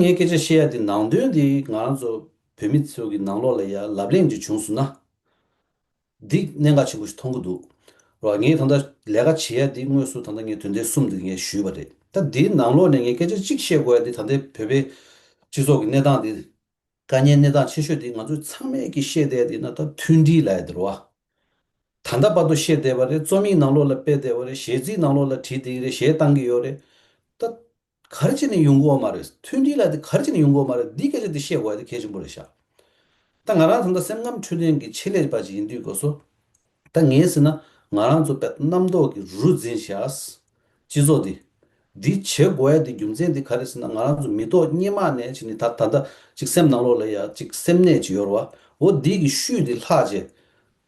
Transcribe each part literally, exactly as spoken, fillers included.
ངས་སྐད་ཆ་བཤད་ཡ་དེ་ནང་དོན་དེ་ང་རང་ཚོ་བོད་མི་ཚོ་གི་ནང་ལོགས་ལ་ཡ་ལབ་གླེང་ཅིག་བྱུང་སོང་ན། འདི་གནད་འགག་ཆེན་པོ་ཞིག་མཐོང་གི་འདུག་ར། ངས་ད་ལྟ་ལས་ཀ་བྱེད་ཡ་འདི་དངོས་སུ་ད་ལྟ་ངས་དོན་ཚན་གསུམ་འདི་ངས་ཞུས་པ་རེད། ད་འདིའི་ནང་ལོགས་ནས་ངས་སྐད་ཆ་གཅིག་བཤད་དགོས་ཡ་འདི་ད་ལྟའི་བོད་པའི་སྤྱི་ཚོགས་ཀྱི་གནས་སྟངས་འདི། དཀའ་ངལ་གནས་སྟངས་ཆེ་ཤོས་འདི་ང་ཚོས་ཚང་མས་ཀྱིས་བཤད་བསྡད་འདི་ན་ད་མཐུན་སྒྲིལ་ལབ་ཡ་འདི་རེད་བ། ད་ལྟ་བར་དུ་བཤད་བསྡད་པ་རེད། རྩོམ་ཡིག་ནང་ལོགས་ལ་སྤེལ་བསྡད་པ་རེད། གཞས་ཚིག་ནང་ལོགས་ལ་བྲིས་བསྡད་ཀྱི་རེད། གཞས་བཏང་གི་ཡོད་རེད། ད་ག་རེ་བྱས་ནས་ཡོང་གི་ཡོད་མ་རེད། མཐུན་སྒྲིལ་ལབ་དེ་ག་རེ་བྱས་ནས་ཡོང་གི་ཡོད་མ་རེད། འདི་སྐད་ཆ་དེ་བཤད་དགོས་ཡ་དེ་གལ་ཆེན་པོ་རེད་ཤག་ད་ང་རང་ད་ལྟ་སེམས་ཁམས་འཕྲོད་བསྟེན་གྱི་ཆེད་ལས་པ་ཅིག་ཡིན་དུས་སྐབས་སུ། ད་ངས་ཟེར་ན་ང་རང་ཚོ་དཔེ་རྣམ་རྟོག་གི་རུ་འཛིན་བྱས། སྤྱི་ཚོགས་འདི། འདི་བྱེད་དགོས་ཡ་དེ་རྒྱུ་མཚན་དེ་ག་རེ་ཟེར་ན་ང་རང་ཚོ་མི་ཐོག་སྔོན་མ་ནས་བྱས་ནས་ད་ད་ལྟ་ཅིག་སེམས་ནང་ལོགས་ལ་ཡ་ཅིག་སེམས་ནད་ཅིག་ཡོད་རེད་བ། འོ་འདི་གི་ཤུལ་དེ་ལྷག་བྱས།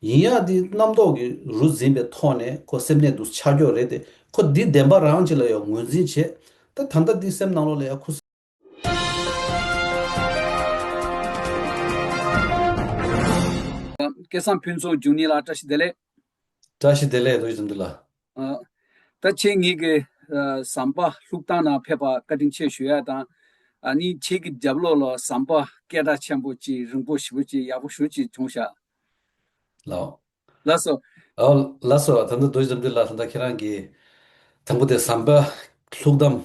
ཡིན་ཡང་འདི་རྣམ་རྟོག་གི་རུ་འཛིན་པའི་ཐོག་ནས་ཁོ་སེམས་ནད་འདུག་ཆགས་ཀྱོག་རེད་དེ། ཁོ་འདི་བདེན་པ་རང་ཅིག་ལ་ཡང་ངོས་འཛིན་བྱས། ད་ད་ལྟ་འདི་སེམས་ནང་ལོགས་ལ་ཡང་ཁུ། སྐལ་བཟང་ཕུན་ཚོགས་འབྱུང་གནས་ལགས། བཀྲ་ཤིས་བདེ་ལེགས། བཀྲ་ཤིས་བདེ་ལེགས། རྡོ་རྗེ་འཛམ་བདེ་ལགས། ཨ། ད་ཁྱེད་ངེད་ཀྱི་ཨ་ཟམ་པ་ལྷུག་ཐང་ནང་ཕེབས་པ་བཀའ་དྲིན་ཆེ་ཞུ་ཡ་དང་། ཨ་ནི་ཁྱེད་ཀྱི་རྒྱབ་ལོགས་ལ་ཟམ་པ་སྐད་གྲགས་ཆེན་པོ་ཅིག་རིང་པོ་ཞེ་པོ་ཅིག་ཡག་པོ་ཞེ་པོ་ཅིག་བྱུང་ཤག་ལགས། ལགས་སོ། ཨོ། ལགས་སོ། ད་ལྟ་རྡོ་རྗེ་འཛམ་བདེ་ལགས། ད་ལྟ་ཁྱེད་རང་གིས་དང་པོ་དེ་ཟམ་པ་ལྷུག་ཐང་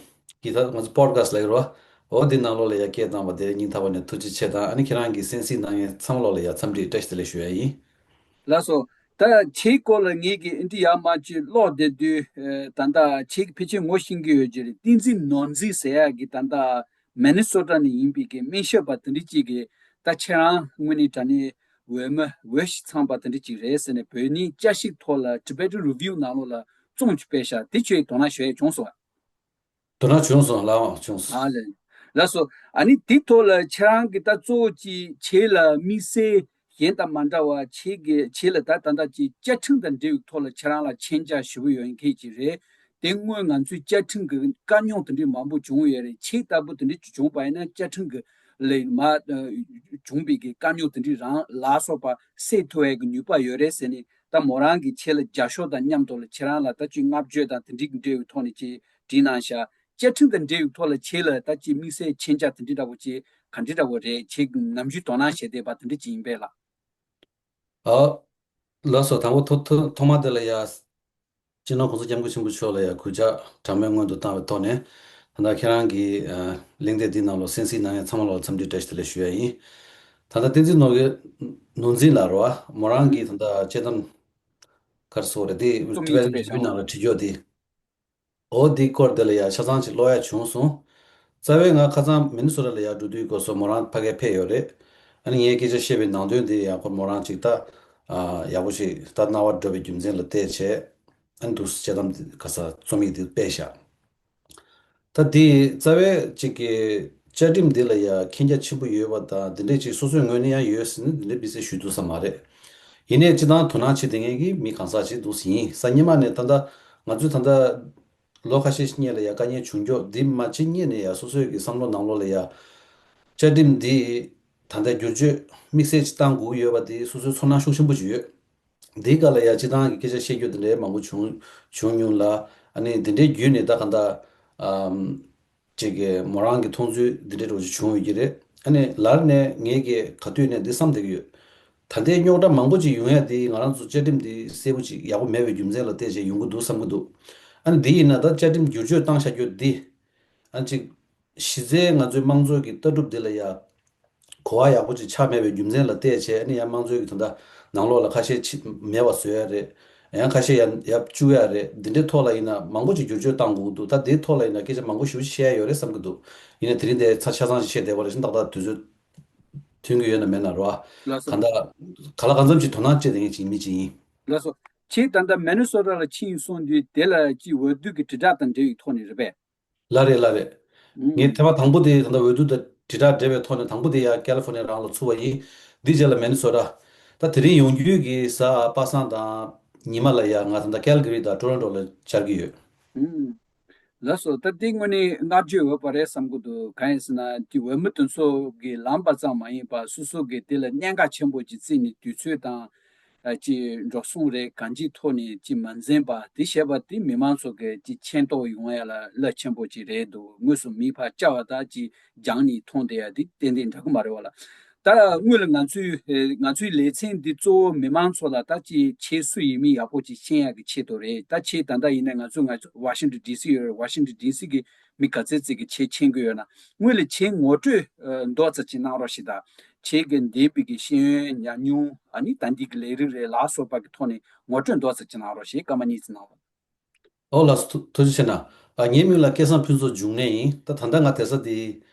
གི་ད་ང་ཚོ་པོ་ཌི་ཁ་སི་ཊི་ལབ་ཀྱི་རེད་བ། འོ་འདི་ནང་ལོགས་ལ་ཡ་སྐད་བཏང་བ་དེ་སྙིང་ཐག་པ་ནས་ཐུགས་རྗེ་ཆེ་དང་། ཨ་ནི་ཁྱེད་རང་གི་གསན་གཟིགས་གནང་མཁན་ཚང་མ་ལོགས་ལ་ཡ་འཚམས་འདྲི་བཀྲ་ཤིས་བདེ་ལེགས་ཞུ་ཡ་ཡིན། ལགས་སོ། ད་ཁྱེད་སྐོར་ལ་ངེད་ཀྱིས་འདི་ཡར་མར་ཅིག་ཀློག་བསྡད་དུས། ཨ་ད་ལྟ་ཁྱེད་ཀྱི་ཕལ་ཆེར་ངོ་ཤེས་ཀྱི་ཡོད་ཀྱི་རེད། བསྟན་འཛིན་ནོར་འཛིན་ཟེར་ཡག་གི་ད་ལྟ་མི་ནི་སོ་ཊ་ནས་ཡིན་པའི་གི་སྨན་ཞབས་པ་དེ་འདྲ་ཅིག་གིས་ད་ཁྱེད་རང་དངོས་གནས་དྲང་གནས་འོས་མི་འོས་ཤིང་འཚམས་པ་དེ་འདྲ་ཅིག་རེད་ཟེར་ནས་བོད་གནས་བསྐྱར་ཞིབ་ཐོག་ལ་Tibetan Review ནང་ལོགས་ལ་རྩོམ་ཅིག་སྤེལ་ཤག་དེ་ཁྱོད་དོ་སྣང་ཞུ་ཡ་བྱུང་སོང་ང་། དོ་སྣང་བྱུང་སོང་། ལགས་འོང་། བྱུང་སོང་། ཨ་ལས། ལགས་སོ། ཨ་ནི་དེ་ཐོག་ལ་ཁྱེད་རང་གིས་ད་གཙོ་བོ་ཅིག་ཁྱེད་ལ་དམིགས་བསལ་གཞན་དང་མ་འདྲ་བ་ཁྱེད་ཀྱི་ཁྱེད་ལ་ད་ད་ལྟ་ཅིག་བཅའ་ཁྲིམས་དང་འབྲེལ་བའི་ཐོག་ལ་ཁྱེད་རང་ལ་མཁྱེན་རྒྱ་ཞེ་པོ་ཡོད་མཁན་ཅིག་རེད། དེ་སྔོན་ང་ཚོའི་བཅའ་ཁྲིམས་ཀྱི་དཀའ་རྙོག་དེ་འདྲའི་མང་པོ་བྱུང་ཡོད་རེད། ཁྱེད་ལྟ་བུ་དེ་འདྲ་ཅིག་བྱུང་པ་ཡིན་ན་བཅའ་ཁྲིམས་ཀྱི་ལས་མ་བྱུང་པའི་གི་དཀའ་རྙོག་དེ་འདྲའི་རང་ལ་སོགས་པ་སེལ་ཐུབ་ཡས་ཀྱི་ནུས་པ་ཡོད་རེད་ཟེར་ནས། ད་མོ་རང་གིས་ཁྱེད་ལ་རྒྱབ་སྐྱོར་དང་མཉམ་དུ་ལ་ཁྱེད་རང་ལ་ད་ཅིག་བསྔགས་བརྗོད་དང་དེ་འདྲའི་འབྲེལ་བའི་ཐོག་ནས་ཅིག་བྲིས་གནང་ཤག་བཅའ་ཁྲིམས་དང་འབྲེལ་བའི་ཐོག་ལ་ཁྱེད་ལ་ད་ཅིག་དམིགས་བསལ་མཁྱེན་རྒྱ་དེ་འདྲ་འདྲ་བོ་ཅིག་ག་འདྲ་འདྲ་བོ་རེད། ཁྱེད་ནམ་རྒྱུན་དོ་སྣང་བྱས་བསྡད་པ་དེ་འདྲ་ཅིག་ཡིན་པས་ལགས། ཨ། ལགས་སོ། དང་པོ་ཐོག་ཐོག་ཐོག་མ་དེ་ལ་ཡ། སྤྱི་ནོར་༸གོང་ས་༸སྐྱབས་མགོན་ཆེན་པོ་མཆོག་ལ་ཡ་གུས་ཕྱག་གྲངས་མེད་སྔོན་དུ་བཏང་བའི་ཐོག་ནས། ད་ལྟ་ཁྱེད་རང་གི་ཨ་གླེང་སྟེགས་འདི་ནང་ལ་གསན་གཟིགས་གནང་མཁན་ཚང་མ་ལ་འཚམས་འདྲི་བཀྲ་ཤིས་བདེ་ལེགས་ཞུ་ཡ་ཡིན། ད་ལྟ་བསྟན་འཛིན་ནོར་གི་ནོར་འཛིན་ལགས་རེད་བ། མོ་རང་གིས་ད་ལྟ་དཔྱད་གཏམ་ག་རེ་ཟེར་དགོས་རེད། དེ་རྩོམ་ཡིག་Tibetan Review ནང་ལ་བྲིས་ཀྱོག་དེ། འོ་དེའི་སྐོར་དེ་ལ་ཡ་ཆ་ཚང་ཅིག་ཀློག་ཡ་བྱུང་སོང་། རྩ་བའི་ང་ཁ་སང་མི་ནི་སོ་ཊ་ལ་ཡ་འགྲོ་དུས་སྐབས་སུ་མོ་རང་ཕ་གིར་ཕེབས་ཡོད་རེད། ཨ་ནི་ངས་སྐད་ཆ་བཤད་པའི་ནང་དོན་དེ་ཡང་ཁོ་མོ་རང་ཅིག་ད་ཨ་ཡག་པོ་ཞིག་ད་སྣང་བ་འགྲོ་བའི་རྒྱུ་མཚན་ལ་བལྟས་བྱས། ཨ་ནི་འདུག་སེ་དཔྱད་གཏམ་དེ་ག་ས་རྩོམ་ཡིག་དེ་སྤེལ་བཞག་ད་དེ་རྩ་བའི་ཅིག་གི་བཅའ་ཁྲིམས་འདི་ལ་ཡ་མཁྱེན་རྒྱ་ཆེན་པོ་ཡོད་པ་དང་དེ་འདྲས་ཅིག་སོ་སོའི་ངོས་ནས་ཡང་ཡོད་ཟེར་ན་དེ་འདྲས་དམིགས་བསལ་ཞུ་ཐུབ་ས་མ་རེད། ཡིན་ནའི་སྤྱི་བཏང་དོ་སྣང་བྱེད་བསྡད་མཁན་གྱི་མི་གང་ཟག་ཅིག་འདུག་སེ་ཡིན། སྔོན་མ་ནས་ད་ལྟ་ང་ཚོས་ད་ལྟ་ལོ་ཁ་ཤས་ཤིག་སྔོན་ལ་ཡ་དཀའ་ངལ་བྱུང་ཀྱོག་འདི་མ་བྱེད་སྔོན་ནས་ཡ་སོ་སོའི་གི་བསམ་བློ་ནང་ལོགས་ལ་ཡ་བཅའ་ཁྲིམས་འདི་ད་ལྟ་བསྒྱུར་བཅོས་དམིགས་བསལ་ཅིག་བཏང་དགོས་ཀྱི་ཡོད་པ་དེ་སོ་སོའི་ཚོར་སྣང་ཤུགས་ཆེན་པོ་ཅིག་ཡོད། འདིའི་སྐབས་ལ་ཡ་སྤྱི་བཏང་གི་སྐད་ཆ་བཤད་རྒྱུ་དེ་འདྲའི་མང་པོ་བྱུང་བྱུང་མྱོང་ལ། ཨ་ནི་འདི་འདྲའི་བརྒྱུད་ནས་ད་ག་འདྲ་ཨམ་ཅིག་གི་མོ་རང་གི་མཐོང་ཚུལ་འདི་འདྲའི་འདྲ་བོ་ཅིག་བྱུང་ཡོད་ཀྱི་རེད། ཨ་ནི་ལར་ནས་ངས་ཀྱི་ག་དུས་ནས་འདི་བསམ་བསྡད་ཀྱི་ཡོད། ད་ལྟའི་རྙོག་དྲ་མང་པོ་ཅིག་ཡོང་ཡ་དེ་ང་རང་ཚོ་བཅའ་ཁྲིམས་འདི་གསལ་པོ་ཅིག་ཡག་པོ་མེད་པའི་རྒྱུ་མཚན་ལ་བལྟས་བྱས་ཡོང་གི་འདུག་བསམ་གྱི་འདུག་ཨ་ནི་འདི་ཡིན་ན་ད་བཅའ་ཁྲིམས་བསྒྱུར་བཅོས་བཏང་བཞག་རྒྱུ་འདི། ཨ་ནི་ཅིག་གཞི་རྩའི་ང་ཚོའི་དམངས་གཙོའི་གི་ལྟ་གྲུབ་འདི་ལ་ཡ། གོ་བ་ཡག་པོ་ཅིག་ཆགས་མེད་པའི་རྒྱུ་མཚན་ལ་བལྟས་བྱས། ཨ་ནི་ཡང་དམངས་གཙོའི་གི་ད་ལྟ་ནང་ལོགས་ལ་ཁ་ཤས་ཅིག་མེད་པ་བཟོ་ཡ་རེད། ཡང་ཁ་ཤས་ཡར་ཡར་བཅུག་ཡ་རེད། འདི་འདྲའི་ཐོག་ལ་ཡིན་ན་མང་པོ་ཅིག་བསྒྱུར་བཅོས་བཏང་དགོས་ཀྱི་འདུག་ད་འདིའི་ཐོག་ལ་ཡིན་ན་སྐད་ཆ་མང་པོ་ཞེ་པོ་ཅིག་བཤད་ཡ་ཡོད་རེད་བསམ་གྱི་འདུག་ཡིན་ནའི་དེ་རིང་འདིར་ཆ་ཆ་ཚང་ཞིག་བཤད་བསྡད་པ་རེད་ཤག་ཏག་ཏག་དུས་ཚོད་ཐོན་གྱི་ཡོད་ན་མེད་ན་རེད་བ། ལགས་སོ། གང་ལྟར་ག་ལ་གང་འཚམ་ཅིག་དོ་སྣང་བྱེད་བསྡད་མཁན་ཅིག་ཡིན་མི་ཅིག་ཡིན། ལགས་སོ། ཁྱེད་ད་ལྟ་མེ་ནི་སོ་ཊ་ལ་ཕྱིན་སོང་དུས་དེ་ལ་ཅིག་འོས་བསྡུ་གི་དྲིལ་བསྒྲགས་དང་འབྲེལ་བའི་ཐོག་ནས་རེད་པས། ལགས་རེད། ལགས་རེད། ངས་ཐེངས་མ་དང་པོ་དེ་ད་ལྟ་འོས་བསྡུ་དང་དྲིལ་བསྒྲགས་འབྲེལ་བའི་ཐོག་ནས་དང་པོ་དེ་ཡ་ཀ་ལི་ཧྥོ་ནི་ཡ་རང་ལ་ཚུད་པ་ཡིན། འདིའི་རྗེས་ལ་མེ་ནི་སོ་ཊ། ད་དེ་རིང་ཡོང་རྒྱུའི་གི་གཟའ་པ་སངས་དང་ཉི་མ་ལ་ཡ་ང་ད་ལྟ་ཀལ་ག་རི་དང་ཊོ་རོན་ཊོ་ལ་བཅར་གྱི་ཡོད། ལགས་སོ། ད་འདི་དངོས་གནས་བསྔགས་བརྗོད་འོས་པ་རེད་བསམ་གྱི་འདུག་གང་ཡིན་ཟེར་ན་དེ་འོས་མི་དེ་ཚོ་གི་ལངས་པ་ཙམ་མ་ཡིན་པར་སོ་སོ་གི་དེ་ལ་གནད་འགག་ཆེན་པོ་ཅིག་བརྩིས་ནས་དུས་ཚོད་དང་། ཨ་ཅི་འགྲོ་སོང་རེད་གང་ཅིའི་ཐོག་ནས་ཅི་མ་འཛེམ་པ་དེ་བྱས་པ་དེ་མི་མང་ཚོ་གི་ཅི་མཁྱེན་རྟོགས་ཡོང་ཡ་ལ་རླབས་ཆེན་པོ་ཅིག་རེད་འདུག་དངོས་སུ་མིས་ཕར་བཅར་བ་དང་ཅི་རྒྱང་ནས་མཐོང་བསྡད་ཡ་དེ་ཏན་ཏན་འདྲ་གི་མ་རེད་བ་ལ། ད་དངོས་ལ་ང་ཚོའི་ཨེ་ང་ཚོའི་ལེ་ཚན་འདི་གཙོ་བོ་མི་མང་ཚོ་ལ་ད་ཅི་ཁྱེད་སུ་ཡིན་མིན་ཡག་པོ་ཅིག་ཤེས་ཡ་གི་ཆེད་དུ་རེད། ད་ཁྱེད་ད་ལྟ་ཡིན་ན་ང་ཚོ་ང་ཚོ་ཝ་ཤིང་ཊོན་ཌི་སི་ཡོད་རེད། ཝ་ཤིང་ཊོན་ཌི་སི་གི་མི་ག་ཚད་ཅིག་གིས་ཁྱེད་མཁྱེན་གི་ཡོད་ན། དངོས་ལ་ཁྱེད་ངོ་སྤྲོད་ཨ་མདོ་ཙམ་ཅིག་གནང་རོགས་ཞེས་དང་། ཁྱེད་ཀྱི་འདས་པའི་གི་ཤེས་ཡོན་ཉམས་མྱོང་ཨ་ནི་ད་འདི་གི་ལས་རིགས་རེད་ལ་སོགས་པ་གི་ཐོག་ནས་ངོ་སྤྲོད་མདོ་ཙམ་ཅིག་གནང་རོགས་ཞེས་སྐར་མ་གཉིས་ཙམ་གནང་རོགས། ཨོ་ལགས་སོ། ཐུ་ཐུགས་རྗེ་ཆེ་གནང་། ཨ་ངའི་མིང་ལ་སྐལ་བཟང་ཕུན་ཚོགས་འབྱུང་གནས་ཡིན། ད་ད་ལྟ་ང་བསྡད་ས་དེ་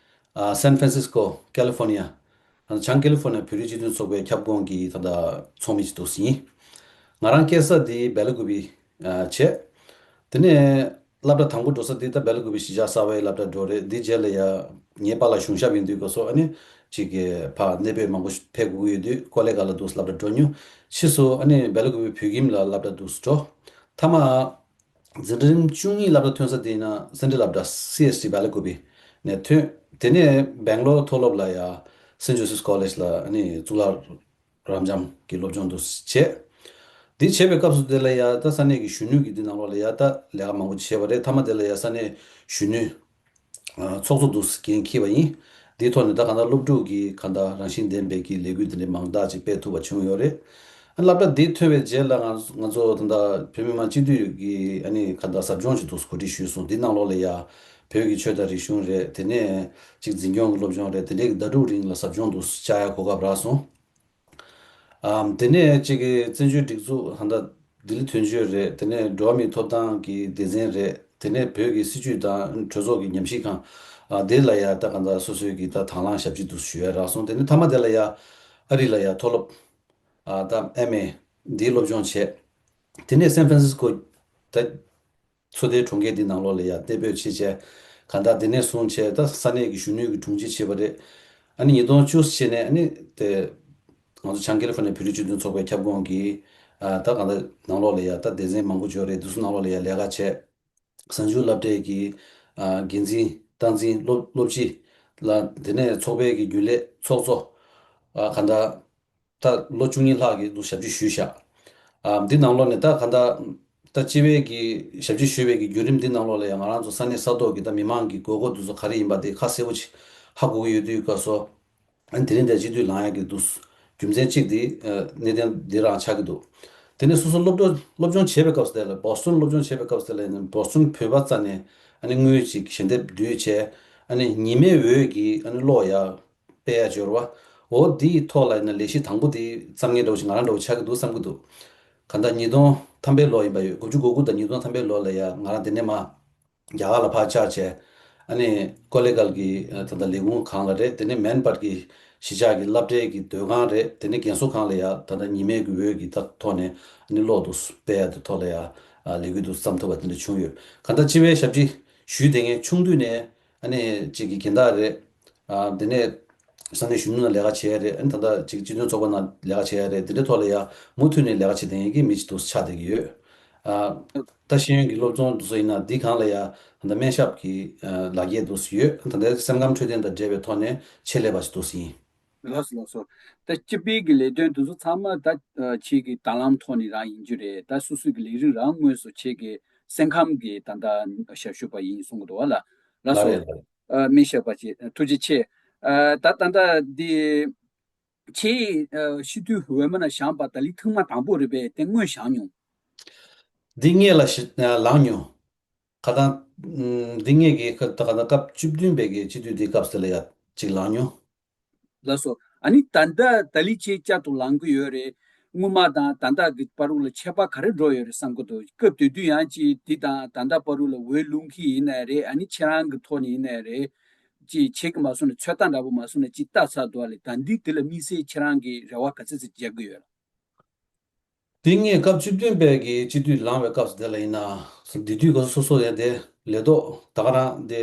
ཨ་སན་ཧྥ་རན་སིས་ཀོ་ཀ་ལི་ཧྥོར་ནི་ཡ། ཨ་བྱང་ཀ་ལི་ཧྥོར་ནི་ཡ་བོད་རིགས་སྤྱི་མཐུན་ཚོགས་པའི་ཁྱབ་ཁོངས་ཀྱི་ད་ལྟ་ཚོགས་མི་ཅིག་འདུག་ཡིན། ང་རང་སྐྱེས་ས་དེ་སྦེ་ལ་ཀུ་པི་ཨ་བྱས། དེ་ནས་སློབ་གྲྭ་དང་པོ་འགྲོ་ས་དེ་ད་སྦེ་ལ་ཀུ་པི་གཞིས་ཆགས་གསར་པའི་སློབ་གྲྭ་འགྲོ་རེད། དེ་རྗེས་ལ་ཡ་ངའི་པཱ་ལགས་གཞུང་ཞབས་ཡིན་དུས་སྐབས་སུ་ཨ་ནི་ཅིག་གི་ཕར་གནས་སྤོས་མང་པོ་ཕེབས་དགོས་ཀྱི་ཡོད་དུས་ཀོ་ལེ་གྷལ་ལ་འདུག་སློབ་གྲྭ་འགྲོ་མྱོང་། ཕྱིས་སུ་ཨ་ནི་སྦེ་ལ་ཀུ་པི་བོད་ཁྱིམ་ལ་སློབ་གྲྭ་འདུག་འགྲོ། མཐའ་མ་འཛིན་གྲྭ་རིམ་བཅུ་གཉིས་སློབ་གྲྭ་ཐོན་ས་དེ་ཡིན་ན་སེན་ཊྲལ་སློབ་གྲྭ་སི་ཨེས་ཊི་སྦེ་ལ་ཀུ་པི་ནས་ཐོན། དེ་ནས་སྦེང་ལོར་མཐོ་སློབ་ལ་ཡ་སེན་ཇོ་སིབ་ཀོ་ལེཇ་ལ་ཨ་ནི་གཙུག་ལག་རབ་འབྱམས་ཀྱི་སློབ་སྦྱོང་དུ་བྱས། འདི་བྱེད་པའི་སྐབས་སུ་དེ་ལ་ཡ་ད་ས་གནས་ཀྱི་གཞོན་ནུ་གི་འདི་ནང་ལོགས་ལ་ཡ་ད་ལས་ཀ་མང་པོ་བྱས་པ་རེད། མཐའ་མ་དེ་ལ་ཡ་ས་གནས་གཞོན་ནུ་ཨ་ཚོགས་གཙོ་དུ་འགན་འཁྱེར་བ་ཡིན། འདིའི་ཐོག་ནས་ད་གང་ལྟར་སློབ་ཕྲུག་གི་གང་ལྟར་རང་བཞིན་ལྡན་པའི་གི་ལས་འགུལ་འདི་འདྲའི་མང་དག་ཅིག་སྤེལ་ཐུབ་པ་བྱུང་ཡོད་རེད། ཨ་སློབ་གྲྭ་འདི་ཐོན་པའི་རྗེས་ལ་ང་ང་ཚོ་ད་ལྟ་བོད་མི་མང་སྤྱི་འཐུས་ཀྱི་ཨ་ནི་གང་ལྟར་ཟབ་སྦྱོང་ཅིག་འདུག་གོ་སྒྲིག་ཞུས་སོང་། འདི་ནང་ལོགས་ལ་ཡ་བོད་ཀྱི་ཆོས་དང་རིག་གཞུང་རེད། དེ་ནས་ཅིག་འཛིན་སྐྱོང་གི་སློབ་སྦྱོང་རེད། དེ་འདྲའི་ཟླ་དྲུག་རིང་ལ་ཟབ་སྦྱོང་དུ་བཅར་ཡ་གོ་སྐབས་རག་སོང་། ཨམ། དེ་ནས་གཅིག་གི་བཙན་བྱོལ་སྒྲིག་འཛུགས་ཧན་ད་ལྡི་ལི་དོན་གཅོད་རེད། དེ་ནས་འགྲོ་བ་མིའི་ཐོབ་ཐང་གི་སྡེ་ཚན་རེད། དེ་ནས་བོད་ཀྱི་སྲིད་བྱུས་དང་གྲོས་ཚོགས་ཀྱི་ཉམས་ཞིབ་ཁང་། ཨ། དེ་ལ་ཡ་ད་གང་ལྟར་སོ་སོའི་གི་ད་དང་བླངས་ཞབས་ཕྱི་དུ་ཞུ་ཡ་རག་སོང་། དེ་ནས་མཐའ་མ་དེ་ལ་ཡ་ཨ་རི་ལ་ཡ་མཐོ་སློབ། ཨ། ད་ཨེམ་ཨེ་འདིའི་སློབ་སྦྱོང་བྱས། དེ་ནས་སན་ཧྥ་རན་སིས་ཀོ་ད། ཚོ་དེའི་གྲོང་ཁྱེར་འདི་ནང་ལོགས་ལ་ཡང་གཏན་འབེབས་བྱས་བྱས། གང་ལྟར་དེ་ནས་བཟུང་བྱས་ད་ས་གནས་ཀྱི་གཞོན་ནུའི་གི་དྲུང་ཆེ་བྱས་པ་རེད། ཨ་ནི་ཉིས་སྟོང་བཅུ་བྱས་ནས་ཨ་ནི་དེ་ང་ཚོ་བྱང་ཀེ་ལི་ཧྥོར་ནི་ཡའི་བོད་རིགས་སྤྱི་མཐུན་ཚོགས་པའི་ཁྱབ་ཁོངས་ཀྱི་ཨ་ད་གང་ལྟར་ནང་ལོགས་ལ་ཡང་ད་སྡེ་ཚན་མང་པོ་འབྱོར་རེད། དེ་ཚོ་ནང་ལོགས་ལ་ཡང་ལས་ཀ་བྱས། གཟའ་མཇུག་སློབ་གྲྭའི་གི་ཨ་འགན་འཛིན་སྟངས་འཛིན་སློབ་སློབ་སྤྱི་ལ། དེ་ནས་ཚོགས་པའི་གི་རྒྱུན་ལས་ཚོགས་གཙོ། ཨ་གང་ལྟར། ད་ལོ་བཅུ་གཉིས་ལྷག་གི་འདུག་ཞབས་ཕྱི་ཞུས་བཞག་ཨ་འདི་ནང་ལོགས་ནས་ད་ག་ད་ད་སྤྱི་པའི་གི་ཞབས་ཕྱི་ཞུས་པའི་གི་བརྒྱུད་རིམ་འདི་ནང་ལོགས་ལ་ཡང་ང་རང་ཚོ་ས་གནས་ས་ཐོག་གི་ད་མི་མང་གི་དགོས་མཁོ་འདུ་ཚོགས་ག་རེ་ཡིན་པ་དེ་ཁ་གསལ་པོ་ཅིག་ཧ་གོ་གི་ཡོད་དུས་སྐབས་སུ། ཨ་ནི་དེ་རིང་འདིར་སྤྱི་འཐུས་ལངས་ཡག་གི་འདུག་རྒྱུ་མཚན་གཅིག་དེ་ཨ་གནད་དོན་འདི་རང་ཆགས་ཀྱི་འདུག་དེ་ནས་སོ་སོ་སློབ་གྲྭ་སློབ་སྦྱོང་བྱེད་པའི་སྐབས་སུ་དེ་ལ་བོ་སི་ཊོན་སློབ་སྦྱོང་བྱེད་པའི་སྐབས་སུ་དེ་ལ་ཡིན་ན་བོ་སི་ཊོན་བོད་པ་རྩ་ནས་ཨ་ནི་དངུལ་ཅིག་ཞལ་འདེབས་བསྡུས་བྱས། ཨ་ནི་ཉི་མའི་འོད་ཀྱི་ཨ་ནི་གློག་ཡར་སྤེལ་ཡ་འབྱོར་བ། འོ་འདིའི་ཐོག་ལ་ཡིན་ན་ལས་གཞི་དང་པོ་དེ་བརྩམས་མཁན་འདྲ་བོ་ཞིག་ང་རང་འདྲ་བོ་ཆགས་ཀྱི་འདུག་བསམ་གྱི་འདུག་གང་ལྟར་ཉིས་སྟོང་ཐམ་པའི་ལོ་ཡིན་པ་ཡོད། དགུ་བཅུ་གོ་དགུ་དང་ཉིས་སྟོང་ཐམ་པའི་ལོ་ལ་ཡ་ང་རང་དེ་ནས་མར་རྒྱ་གར་ལ་ཕར་བཅར་བྱས། ཨ་ནི་ཀོ་ལེ་གྷལ་གྱི་ཨ་ད་ལྟ་ལས་ཁུངས་ཁང་ལ་རེད། དེ་ནས་མན་པར་གྱི་གཞིས་ཆགས་ཀྱི་སློབ་གྲྭའི་གི་སྡོད་ཁང་རེད། དེ་ནས་རྒན་གསོ་ཁང་ལ་ཡ་ད་ལྟ་ཉི་མའི་གི་འོད་ཀྱི་ད་ཐོག་ནས་ཨ་ནི་གློག་ཏུ་སྤེལ་ཡ་དེ་ཐོག་ལ་ཡ་ཨ་ལས་འགུལ་དུ་བརྩམས་ཐུབ་པ་དེ་འདྲ་བྱུང་ཡོད། གང་ལྟར་སྤྱི་པའི་ཞབས་ཕྱི་ཞུས་བསྡད་མཁན་ཆུང་དུས་ནས་ཨ་ནི་གཅིག་གི་རྒན་བདག་རེད། ཨ་དེ་ནས་ས་གནས་གཞོན་ནུ་ལ་ལས་ཀ་བྱས་རེད། ཨ་ནི་ད་ལྟ་གཅིག་སྤྱི་མཐུན་ཚོགས་པ་ནང་ལས་ཀ་བྱས་རེད། དེ་འདྲའི་ཐོག་ལ་ཡ་མུ་མཐུད་ནས་ལས་ཀ་བྱེད་བསྡད་མཁན་གྱི་མི་ཅིག་ཏུ་ཆགས་བསྡད་ཀྱི་ཡོད། ཨ་ད་ཤེས་ཡོན་གྱི་སློབ་སྦྱོང་དེ་ཚོ་ཡིན་ན་འདི་སྒང་ལ་ཡ་ད་ལྟ་སྨན་ཞབས་ཀྱི་ཨ་ལག་འཁྱེར་དེ་ཚོ་ཡོད། ད་ལྟ་སེམས་ཁམས་འཕྲོད་བསྟེན་དང་འབྲེལ་བའི་ཐོག་ནས་ཆེད་ལས་པ་ཞིག་ཏུ་ཡིན། ལགས་སོ་ལགས་སོ། ད་སྤྱི་པའི་གི་ལས་དོན་དེ་ཚོ་ཚང་མ་ད་ཨ་ཁྱེད་ཀྱི་དང་བླངས་ཐོག་ནས་རང་ཡིན་རྒྱུ་རེད། ད་སོ་སོའི་གི་ལས་རིགས་རང་དངོས་སུ་ཁྱེད་ཀྱི་སེམས་ཁམས་ཀྱི་ད་ལྟ་ཞབས་ཞུ་པ་ཡིན་གསུང་གི་འདུག་བ་ལ། ལགས་ལགས་སོ། རེད་ལགས་རེད། ཨ་སྨན་ཞབས་པ་ཅིག་ཐུགས་རྗེ་ཆེ། ཨ་ད་ད་ལྟ་འདི་ཁྱེད་ཨ་སྤྱི་འཐུས་འོས་མི་ནང་བཞེངས་པ་ད་ལི་ཐེངས་མ་དང་པོ་རེད་པས། དེ་སྔོན་བཞེངས་མྱོང་། འདི་སྔས་ལ་ཞི་ལངས་མྱོང་། ཁ་སང་། ཨམ། འདི་སྔས་ཀྱི་ཁ་ད་ག་ད་སྐབས་བཅུ་བདུན་པའི་གི་སྤྱི་འཐུས་འདི་སྐབས་སུ་ལ་ཡ་གཅིག་ལངས་མྱོང་། ལགས་སོ། ཨ་ནི་ད་ལྟ་ད་ལི་ཅིག་བསྐྱར་དུ་ལངས་ཀྱི་ཡོད་རེད། སྔོན་མ་དང་ད་ལྟ་གི་བར་དུ་ལ་ཁྱད་པར་ག་རེ་འགྲོ་ཡོད་རེད་བསམ་གྱི་འདུག་སྐབས་དེ་དུས་ཡང་ཅིག་འདི་དང་ད་ལྟ་བར་དུ་ལ་འོས་བླུག་མཁན་ཡིན་ནའི་རེད། ཨ་ནི་ཁྱེད་རང་གི་ཐོག་ནས་ཡིན་ནའི་རེད། ཅིག་ཁྱེད་ཀྱི་མ་སོང་ན་ཚོད་ལྟ་འདྲ་པོ་མ་སོང་ན་ཅིག་ལྟ་ཚར་འདུག་ཨ་ལེ། ད་འདི་དེ་ལ་དམིགས་བསལ་ཁྱེད་རང་གི་རེ་བ་ག་ཚོད་ཙམ་རྒྱག་གི་ཡོད་ལ། དེ་སྔས་སྐབས་བཅུ་བདུན་པའི་གི་སྤྱི་འཐུས་ལངས་པའི་སྐབས་སུ་དེ་ལ་ཡིན་ན། དེ་དུས་སྐབས་སུ་སོ་སོ་ཡང་དེ་ལས་ཐོག་ད་ག་རང་དེ་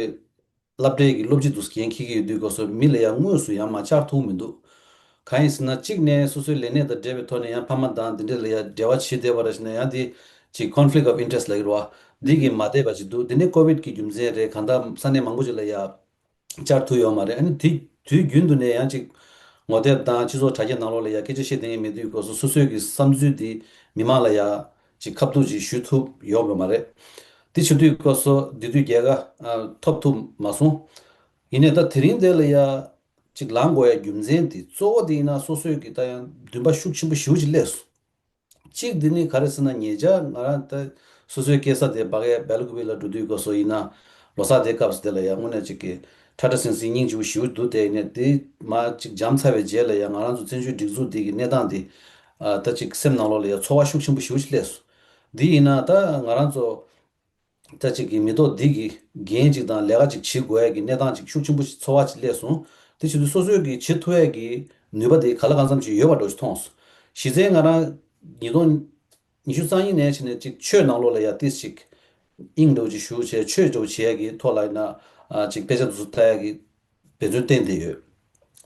སློབ་གྲྭའི་གི་སློབ་སྤྱི་དུ་འགན་འཁྱེར་གྱི་ཡོད་དུས་སྐབས་སུ་མི་ལ་ཡང་དངོས་སུ་ཡང་མ་བཅར་ཐུབ་མི་འདུག་གང་ཡིན་ཟེར་ན་གཅིག་ནས་སོ་སོའི་ལས་གནས་དང་འབྲེལ་བའི་ཐོག་ནས་ཡང་ཕ་མ་དང་དེ་འདྲ་ལ་ཡང་འབྲེལ་བ་བྱེད་བསྡད་པ་རེད་ཟེར་ན་ཡང་དེ་ཅིག་conflict of interest ལབ་ཀྱི་རེད་བ། འདི་གི་མ་བསྡད་པ་ཅིག་འདུག་དེ་ནས་ཀོ་བིད་ཀྱི་རྒྱུ་མཚན་རེད། གང་ལྟར་ས་གནས་མང་པོ་ཅིག་ལ་ཡང་བཅར་ཐུབ་ཡོད་མ་རེད། ཨ་ནི་དེ་དུས་རྒྱུན་དུ་ནས་ཡང་ཅིག་ ངོ་དེབ་དང་སྤྱི་ཚོགས་དྲ་རྒྱ་ནང་ལོགས་ལ་ཡ་སྐད་ཆ་བཤད་བསྡད་མཁན་མེད་དུས་སྐབས་སུ་སོ་སོའི་གི་བསམ་ཚུལ་འདི་མི་མང་ལ་ཡ་ཅིག་ཁ་ཐུག་ཅིག་ཞུ་ཐུབ་ཡོད་པ་མ་རེད། དེ་བྱེད་དུས་སྐབས་སུ་འདི་དུས་རྒྱལ་ཁ་ཐོབ་ཐུབ་མ་སོང་། ཡིན་ནའི་ད་དེ་རིང་དེ་ལ་ཡ་ཅིག་ལངས་དགོས་ཡ་རྒྱུ་མཚན་དེ་གཙོ་བོ་དེ་ཡིན་ན་སོ་སོའི་གི་ད་ཡང་འདུན་པ་ཤུགས་ཆེན་པོ་ཞེ་པོ་ཅིག་སླེབས་སོང་། གཅིག་འདི་ནི་ག་རེ་ཟེར་ན་ཉེ་ཆར་ང་རང་ད་སོ་སོའི་སྐྱེས་ས་དེ་བྷག་ཡ་སྦེལ་ཀུ་པེ་ལ་འགྲོ་དུས་སྐབས་སུ་ཡིན་ན་ལོ་གསར་དེ་སྐབས་སུ་དེ་ལ་ཡང་དངོས་གནས་ཅིག་གི་ཁྲ་ཁྲ་ཟིང་ཟིང་སྙིང་རྗེ་པོ་ཞེ་པོ་འདུག་དེ་ཡིན་ནའི་དེ་མ་ཅིག་འཇམ་ཚར་བའི་རྗེས་ལ་ཡང་ང་རང་ཚོ་བཙན་བྱོལ་སྒྲིག་འཛུགས་འདི་གི་གནས་སྟངས་འདི་ད་ཅིག་སེམས་ནང་ལོགས་ལ་ཡང་ཚོར་བ་ཤུགས་ཆེན་པོ་ཞེ་པོ་ཅིག་སླེབས་སོང་། འདི་ཡིན་ན་ད་ང་རང་ཚོ་ད་ཅིག་གི་མི་ཐོག་འདི་གི་འགན་ཅིག་དང་ལས་ཀ་ཅིག་བྱེད་དགོས་ཡ་གི་གནས་སྟངས་ཅིག་ཤུགས་ཆེན་པོ་ཞིག་ཚོར་བ་ཅིག་སླེབས་སོང་། དེ་བྱེད་དུས་སོ་སོའི་གི་བྱེད་ཐུབ་ཡ་གི་ནུས་པ་དེ་ག་ལ་གང་འཚམ་ཅིག་ཡོད་པ་འདྲ་ཞིག་མཐོང་སོང་། གཞི་རྩའི་ང་རང་ཉིས་སྟོང་ཉི་ཤུ་རྩ་གཉིས་ནས་བྱས་ནས་ཅིག་ཆོས་ནང་ལོགས་ལ་ཡ་ཏིས་ཅིག་དབྱིངས་འདྲ་བོ་ཅིག་ཞུགས་བྱས་ཆོས་འདྲ་བོ་བྱེད་ཡ་གི་ཐོག་ལ་ཡིན་ན་ཅིག་དཔེ་ཆ་དེ་ཚོ་ལྟ་ཡ་གི་འབད་བརྩོན་བསྟེན་བསྡད་ཡོད།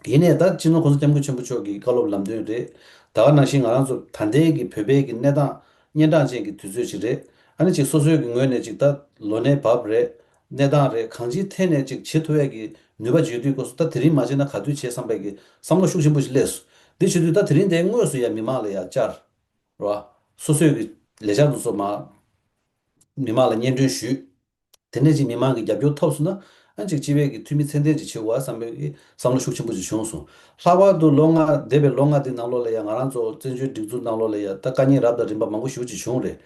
ཡིན་ནའི་ད་སྤྱི་ནོར་༸གོང་ས་༸སྐྱབས་མགོན་ཆེན་པོ་མཆོག་གི་བཀའ་སློབ་ལམ་སྟོན་རེད། ད་ག་ནང་བཞིན་ང་རང་ཚོ་ད་ལྟའི་གི་བོད་པའི་གི་གནས་སྟངས་གཉན་འཕྲང་ཅན་གྱི་དུས་ཚོད་ཅིག་རེད། ཨ་ནི་ཅིག་སོ་སོའི་གི་ངོས་ནས་ཅིག་ད་ལོ་ནའི་བབ་རེད། གནས་སྟངས་རེད། གང་ཅིའི་ཐད་ནས་ཅིག་བྱེད་ཐུབ་ཡས་ཀྱི་ནུས་པ་བརྗོད་དུས་སྐབས་སུ་ད་དེ་རིང་མ་བྱས་ན་ག་དུས་བྱེད་བསམ་པའི་གི་བསམ་བློ་ཤུགས་ཆེན་པོ་ཞིག་སླེབས་སོང་། འདི་བྱེད་དུས་ད་དེ་རིང་དེ་དངོས་སུ་ཡ་མི་མང་ལ་ཡ་བཅར་རོ། སོ་སོའི་གི་ལས་འཆར་དེ་ཚོ་མ་མི་མང་ལ་སྙན་སྒྲོན་ཞུས། དེ་ནས་ཅིག་མི་མང་གི་རྒྱབ་སྐྱོར་ཐོབ་སོང་ན་ཨ་ཅིག་སྤྱི་པའི་གི་འཐུས་མི་ཚད་ལྡན་ཅིག་བྱེད་དགོས་བསམ་པའི་གི་བསམ་བློ་ཤུགས་ཆེན་པོ་ཅིག་བྱུང་སོང་། ལྷག་པར་དུ་ལོ་ལྔ་འདས་པའི་ལོ་ལྔ་དེ་ནང་ལོགས་ལ་ཡང་ང་རང་ཚོ་བཙན་བྱོལ་སྒྲིག་འཛུགས་ནང་ལོགས་ལ་ཡང་ད་དཀའ་ངལ་རབ་དང་རིམ་པ་མང་པོ་ཞེ་པོ་ཅིག་བྱུང་རེད།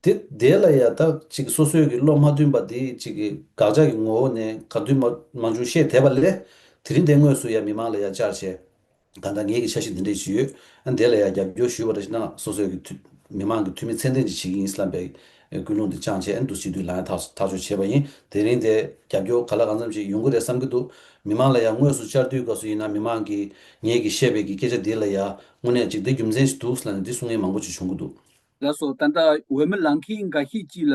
དེ་དེ་ལ་ཡང་ད་ཅིག་སོ་སོའི་གི་བློ་མ་མཐུན་པ་དེ་ཅིག་གི་དགག་བྱ་གི་ངོ་བོ་ནས་ག་དུས་མ་མང་བྱུང་བཤད་བསྡད་པ་ལས་དེ་རིང་དེ་དངོས་སུ་ཡང་མི་མང་ལ་ཡང་བཅར་བྱས། ད་ལྟ་ངེད་ཀྱི་འཆར་གཞི་འདི་འདྲས་ཞིག་ཡོད། ཨ་འདི་ལ་ཡང་རྒྱབ་སྐྱོར་ཞུས་པ་རེད་ཞེ་ན་སོ་སོའི་གི་འཐུས་མི་མང་གི་འཐུས་མི་ཚད་ལྡན་ཅིག་བྱེད་ཀྱི་ཡིན་ལབ་པའི་ཀུན་སློང་འདི་བཅངས་བྱས་ཨ་འདུག་སྤྱི་འཐུས་ལངས་ཡ་ཐག་ཐག་གཅོད་བྱས་པ་ཡིན། དེ་རིང་དེ་རྒྱབ་སྐྱོར་ག་ལ་གང་འཚམ་ཅིག་ཡོང་གི་རེད་བསམ་གྱི་འདུག་མི་མང་ལ་ཡང་དངོས་སུ་བཅར་དུས་སྐབས་སུ་ཡིན་ན་མི་མང་གིས་ངེད་ཀྱིས་བཤད་པའི་གི་སྐད་ཆ་འདི་ལ་ཡང་དངོས་གནས་ཅིག་འདི་རྒྱུ་མཚན་ཞིག་འདུག་ལབ་ནས་འདི་གསུང་མཁན་མང་པོ་ཅིག་བྱུང་གི་འདུག་ལགས་སོ། ད་ལྟ་འོས་མི་ལངས་མཁན་འགའ་ཤས་ཅིག་ལ་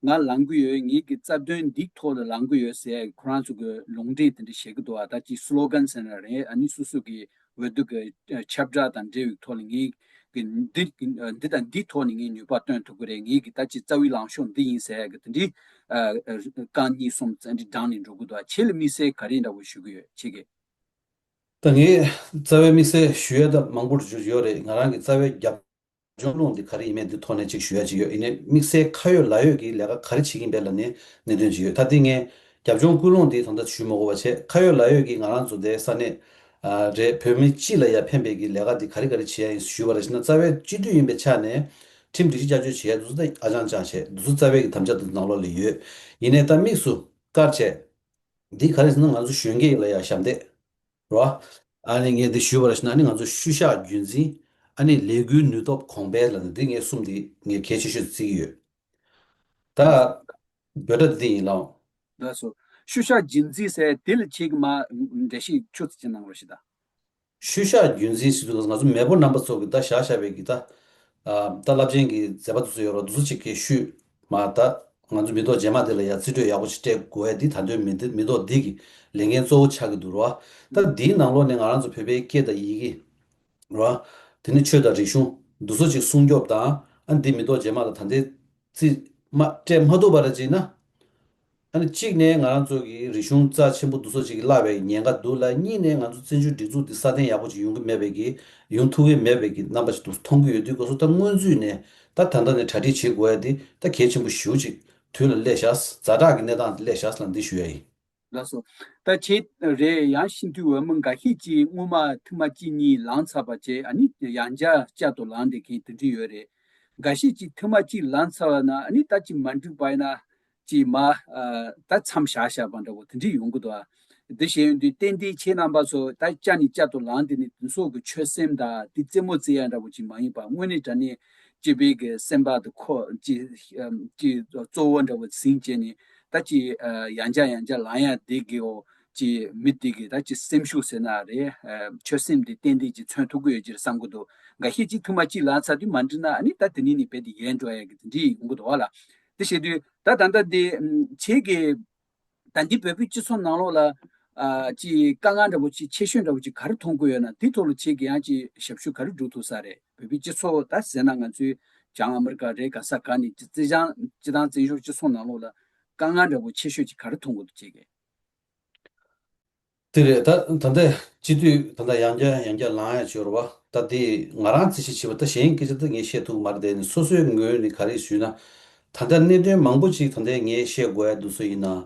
ང་ལངས་ཀྱི་ཡོད། ངེད་ཀྱི་རྩ་དོན་འདིའི་ཐོག་ལ་ལངས་ཀྱི་ཡོད་ཟེར་ཁོ་རང་ཚོ་གི་ལུང་འདྲེན་དེ་འདྲ་བྱེད་ཀྱི་འདུག་ཨ་ད་ཅིག་སི་ལོ་གན་ཟེར་ན་རེད། ཨ་ནི་སོ་སོ་གི་འོས་བསྡུ་གི་ཁྱབ་བསྒྲགས་དང་འབྲེལ་བའི་ཐོག་ལ་ངེད་ཀྱི་འདི་འདི་དང་འདིའི་ཐོག་ནས་ངས་ནུས་པ་བཏོན་ཐུབ་ཀྱི་རེད། ངེད་ཀྱི་ད་ཅིག་རྩ་བའི་ལངས་ཕྱོགས་འདི་ཡིན་ཟེར་གི་དེ་འདྲའི་རྐང་གཉིས་གསུམ་རྩ་འདི་བགྲངས་ནས་འགྲོ་གི་འདུག་ཨ་ཁྱེད་ལ་དམིགས་བསལ་ག་རེ་འདྲ་བོ་ཞུ་གི་ཡོད་ཁྱེད་ཀྱིས། ད་ངས་རྩ་བའི་དམིགས་བསལ་ཞུ་ཡ་ད་མང་པོ་ཞིག་ཡོད་རེད། ང་རང་གི་རྩ་བའི་རྒྱབ་ལྗོངས་ཀློང་འདི་ག་རེ་ཡིན་མིན་འདི་ཐོག་ནས་ཅིག་ཞུ་ཡ་ཅིག་ཡོད། ཡིན་ནའི་དམིགས་བསལ་ཁ་ཡོད་ལག་ཡོད་ཀྱི་ལས་ཀ་ག་རེ་བྱེད་ཀྱིན་པས་ལབ་ནས་གནད་དོན་ཅིག་ཡོད། ད་འདི་ངས་རྒྱབ་ལྗོངས་ཀུན་སློང་འདི་ད་ལྟ་ཞུ་མ་དགོས་པ་བྱས། ཁ་ཡོད་ལག་ཡོད་ཀྱི་ང་རང་ཚོ་འདིའི་ས་གནས་ཨ་རེད། བོད་མི་སྤྱི་ལ་ཡ་ཕན་པའི་གི་ལས་ཀ་འདི་ག་རེ་ག་རེ་བྱེད་ཡ་ཡིན་ཞུས་པ་རེད་ཞེ་ན། རྩ་བའི་སྤྱི་འཐུས་ཡིན་པའི་ཆ་ནས་ཁྲིམས་སྒྲིག་གཞི་བསྐྱར་བཅོས་བྱེད་ཡ་འདུག་ཟེར་ད་ཨ་ཅང་ཅང་བྱས་འདུག་ཟེར་རྩ་བའི་གི་དམ་བཅའ་འདི་ནང་ལོགས་ལ་ཡོད། ཡིན་ནའི་ད་དམིགས་སུ་བཀར་བྱས་འདི་ག་རེ་ཟེར་ན་ང་ཚོ་གཞོན་སྐྱེས་ལ་ཡ་ཞབས་འདེགས་རོ། ཨ་ནི་ངས་འདི་ཞུས་པ་རེད་ཞེ་ན། ཨ་ནི་ང་ཚོ་ཤུལ་བཞག་རྒྱུན་འཛིན། ཨ་ནི་ལས་འགུལ་ནུས་སྟོབས་གོང་འཕེལ་ལ་ནི་འདི་ངས་གསུམ་འདི་ངས་གལ་ཆེ་ཤོས་བརྩི་གི་ཡོད། ད་བརྗོད་སྒྲ་འདི་ཡིན་ལགས། ལགས་སོ། ཤུལ་བཞག་རྒྱུན་འཛིན་ཟེར་དེ་ལ་ཁྱེད་ཀྱིས་མ་འགྲེལ་བཤད་ཆུ་ཙམ་ཅིག་གནང་རོགས་ཞེ་ད། ཤུལ་བཞག་རྒྱུན་འཛིན་ཟེར་དུས་ང་ཚོ་མེས་པོ་རྣམ་པ་ཚོ་གི་ད་བཞག་བཞག་པའི་གི་ད་ཨ་ད་རླབས་ཆེན་གྱི་མཛད་པ་དེ་ཚོ་ཡོད་རོགས། དེ་ཚོ་གཅིག་གི་ཤུལ་མ་ད་ང་ཚོ་མི་ཐོག་རྗེས་མ་དེ་ལ་ཡ་རྩིས་སྤྲོད་ཡག་པོ་ཞིག་སྤྲད་དགོས་ཡ་འདི་ད་དུང་མི་འདི་མི་ཐོག་འདི་གི་ལས་འགན་གཙོ་བོ་ཆགས་ཀྱི་འདུག་རོགས། ད་འདིའི་ནང་ལོགས་ནས་ང་རང་ཚོ་བོད་པའི་སྐད་དང་ཡི་གེ་རོགས། དེ་ནི་ཆོས་དང་རིག་གཞུང་འདི་ཚོ་ཅིག་སྲུང་སྐྱོབ་དང་ཨ་འདི་མི་ཐོག་རྗེས་མ་ལ་ད་འདི་རྩིས་མ་སྤྲད་མ་ཐུབ་པ་ར་ཅིག་ན། ཨ་ནི་གཅིག་ནས་ང་རང་ཚོ་གི་རིག་གཞུང་རྩ་ཆེན་པོ་འདི་ཚོ་ཅིག་བརླག་པའི་ཉེན་ཁ་འདུག་ལ། གཉིས་ནས་ང་ཚོ་བཙན་བྱོལ་སྒྲིག་འཛུགས་འདི་སྲ་བརྟན་ཡག་པོ་ཅིག་ཡོང་གི་མེད་པའི་གི་ཡོང་ཐུབ་ཀྱི་མེད་པའི་གི་རྣམ་པ་ཅིག་འདུག་མཐོང་གི་ཡོད་དུས་སྐབས་སུ་ད་སྔོན་ཚུད་ནས་ད་ད་ལྟ་ནས་གྲ་སྒྲིག་བྱེད་དགོས་ཡ་འདི་ད་གལ་ཆེན་པོ་ཞེ་པོ་ཅིག་དུས་ལ་སླེབས་ཤག་ཛ་དྲག་གི་གནས་སྟངས་སླེབས་ཤག་ལ་འདི་ཞུ་ཡ་ཡིན། ལགས་སོ། ད་ཁྱེད་རེད་ཡང་སྤྱི་འཐུས་འོས་མི་འགའ་ཤས་ཀྱིས་སྔོན་མ་ཐེངས་མ་གཅིག་གཉིས་ལངས་ཚར་བ་བྱས་ཨ་ནི་ཡང་བསྐྱར་བསྐྱར་དུ་ལངས་བསྡད་མཁན་དེ་འདྲ་ཡོད་རེད། འགའ་ཤས་ཀྱིས་ཐེངས་མ་གཅིག་ལངས་ཚར་བ་ན་ཨ་ནི་ད་ཅིག་མ་འགྲིག་པ་ཡིན་ན་ཅིག་མ་ཨ་ད་མཚམས་བཞག་བཞག་པ་འདྲ་བོ་དེ་འདྲ་ཡོང་གི་འདུག་ཨ། འདི་བཤད་ཡོང་དུས་ཏན་ཏན་ཁྱེད་རྣམ་པ་ཚོ་ད་བསྐྱར་ནས་བསྐྱར་དུ་ལངས་བསྡད་ནས་དེ་ཚོ་གི་ཆོད་སེམས་དང་དེ་རྩེད་མོ་རྩེ་ཡ་འདྲ་བོ་ཅིག་མ་ཡིན་པ་དངོས་གནས་དྲང་གནས་སྤྱི་པའི་གི་སེམས་པ་དེ་ཁོ་ཅིག་ཅིག་གཙོ་བོ་འདྲ་བོ་ཟིན་བྱས་ནས། ད་ཅི་ཡང་བསྐྱར་ཡང་བསྐྱར་ལངས་ཡ་དེ་གི་འོ་ཅི་མི་དེ་གི་ད་ཅི་སེམས་ཤུགས་ཟེར་ན་རེད། ཆོད་སེམས་དེ་ཏན་ཏན་ཅིག་མཚོན་ཐུབ་ཀྱི་ཡོད་ཅེས་བསམ་གྱི་འདུག་འགའ་ཤས་ཅིག་ཐེངས་མ་གཅིག་ལངས་ཚར་དུས་མ་འགྲིག་ན་ཨ་ནི་ད་དེ་ནས་ནི་རྦད་དེ་ཡལ་འགྲོ་ཡ་གི་དེ་འདྲ་ཡོང་གི་འདུག་བ་ལ། དེ་བྱེད་དུས་ད་ད་ལྟ་དེ་ཁྱེད་ཀྱི་ད་འདི་བོད་པའི་སྤྱི་ཚོགས་ནང་ལོགས་ལ་ཨ་ཅི་དཀའ་ངལ་འདྲ་བོ་ཅིག་ཆེ་ཤོས་འདྲ་བོ་ཅིག་ག་རེ་མཐོང་གི་ཡོད་ན་དེ་ཐོག་ལ་ཁྱེད་ཀྱི་ཡང་ཅི་ཞབས་ཞུ་ག་རེ་སྒྲུབ་ཐུབ་ས་རེད། བོད་པའི་སྤྱི་ཚོགས་ད་ཟེར་ན་ང་ཚོའི་བྱང་ཨ་མི་རི་ཀ་རེད་ག་ས་ག་ནས་ཅི་བཙན་བྱང་སྤྱི་བཏང་བཙན་བྱོལ་སྤྱི་ཚོགས་ནང་ལོགས་ལ་དཀའ་ངལ་འདྲ་བོ་ཆེ་ཤོས་ཅིག་ག་རེ་མཐོང་གི་འདུག་ཁྱེད་ཀྱིས། དེ་རེད། ད་ད་ལྟ་སྤྱི་འཐུས་ད་ལྟ་ཡང་བསྐྱར་ཡང་བསྐྱར་ལངས་ཡ་ཅིག་ཡོད་རེད་བ། ད་དེ་ང་རང་རྩིས་ཞིབ་བྱས་པ་ད་གཞན་སྐད་ཆ་ད་ངས་བཤད་ཐུབ་ཀྱི་མ་རེད། དེ་ནི་སོ་སོའི་ངོས་ནས་ག་རེ་ཞུས་ན། ད་ལྟ་གནད་དོན་མང་པོ་ཅིག་ད་ལྟ་ངས་བཤད་དགོས་ཡ་འདུག་སོ་ཡིན་ན།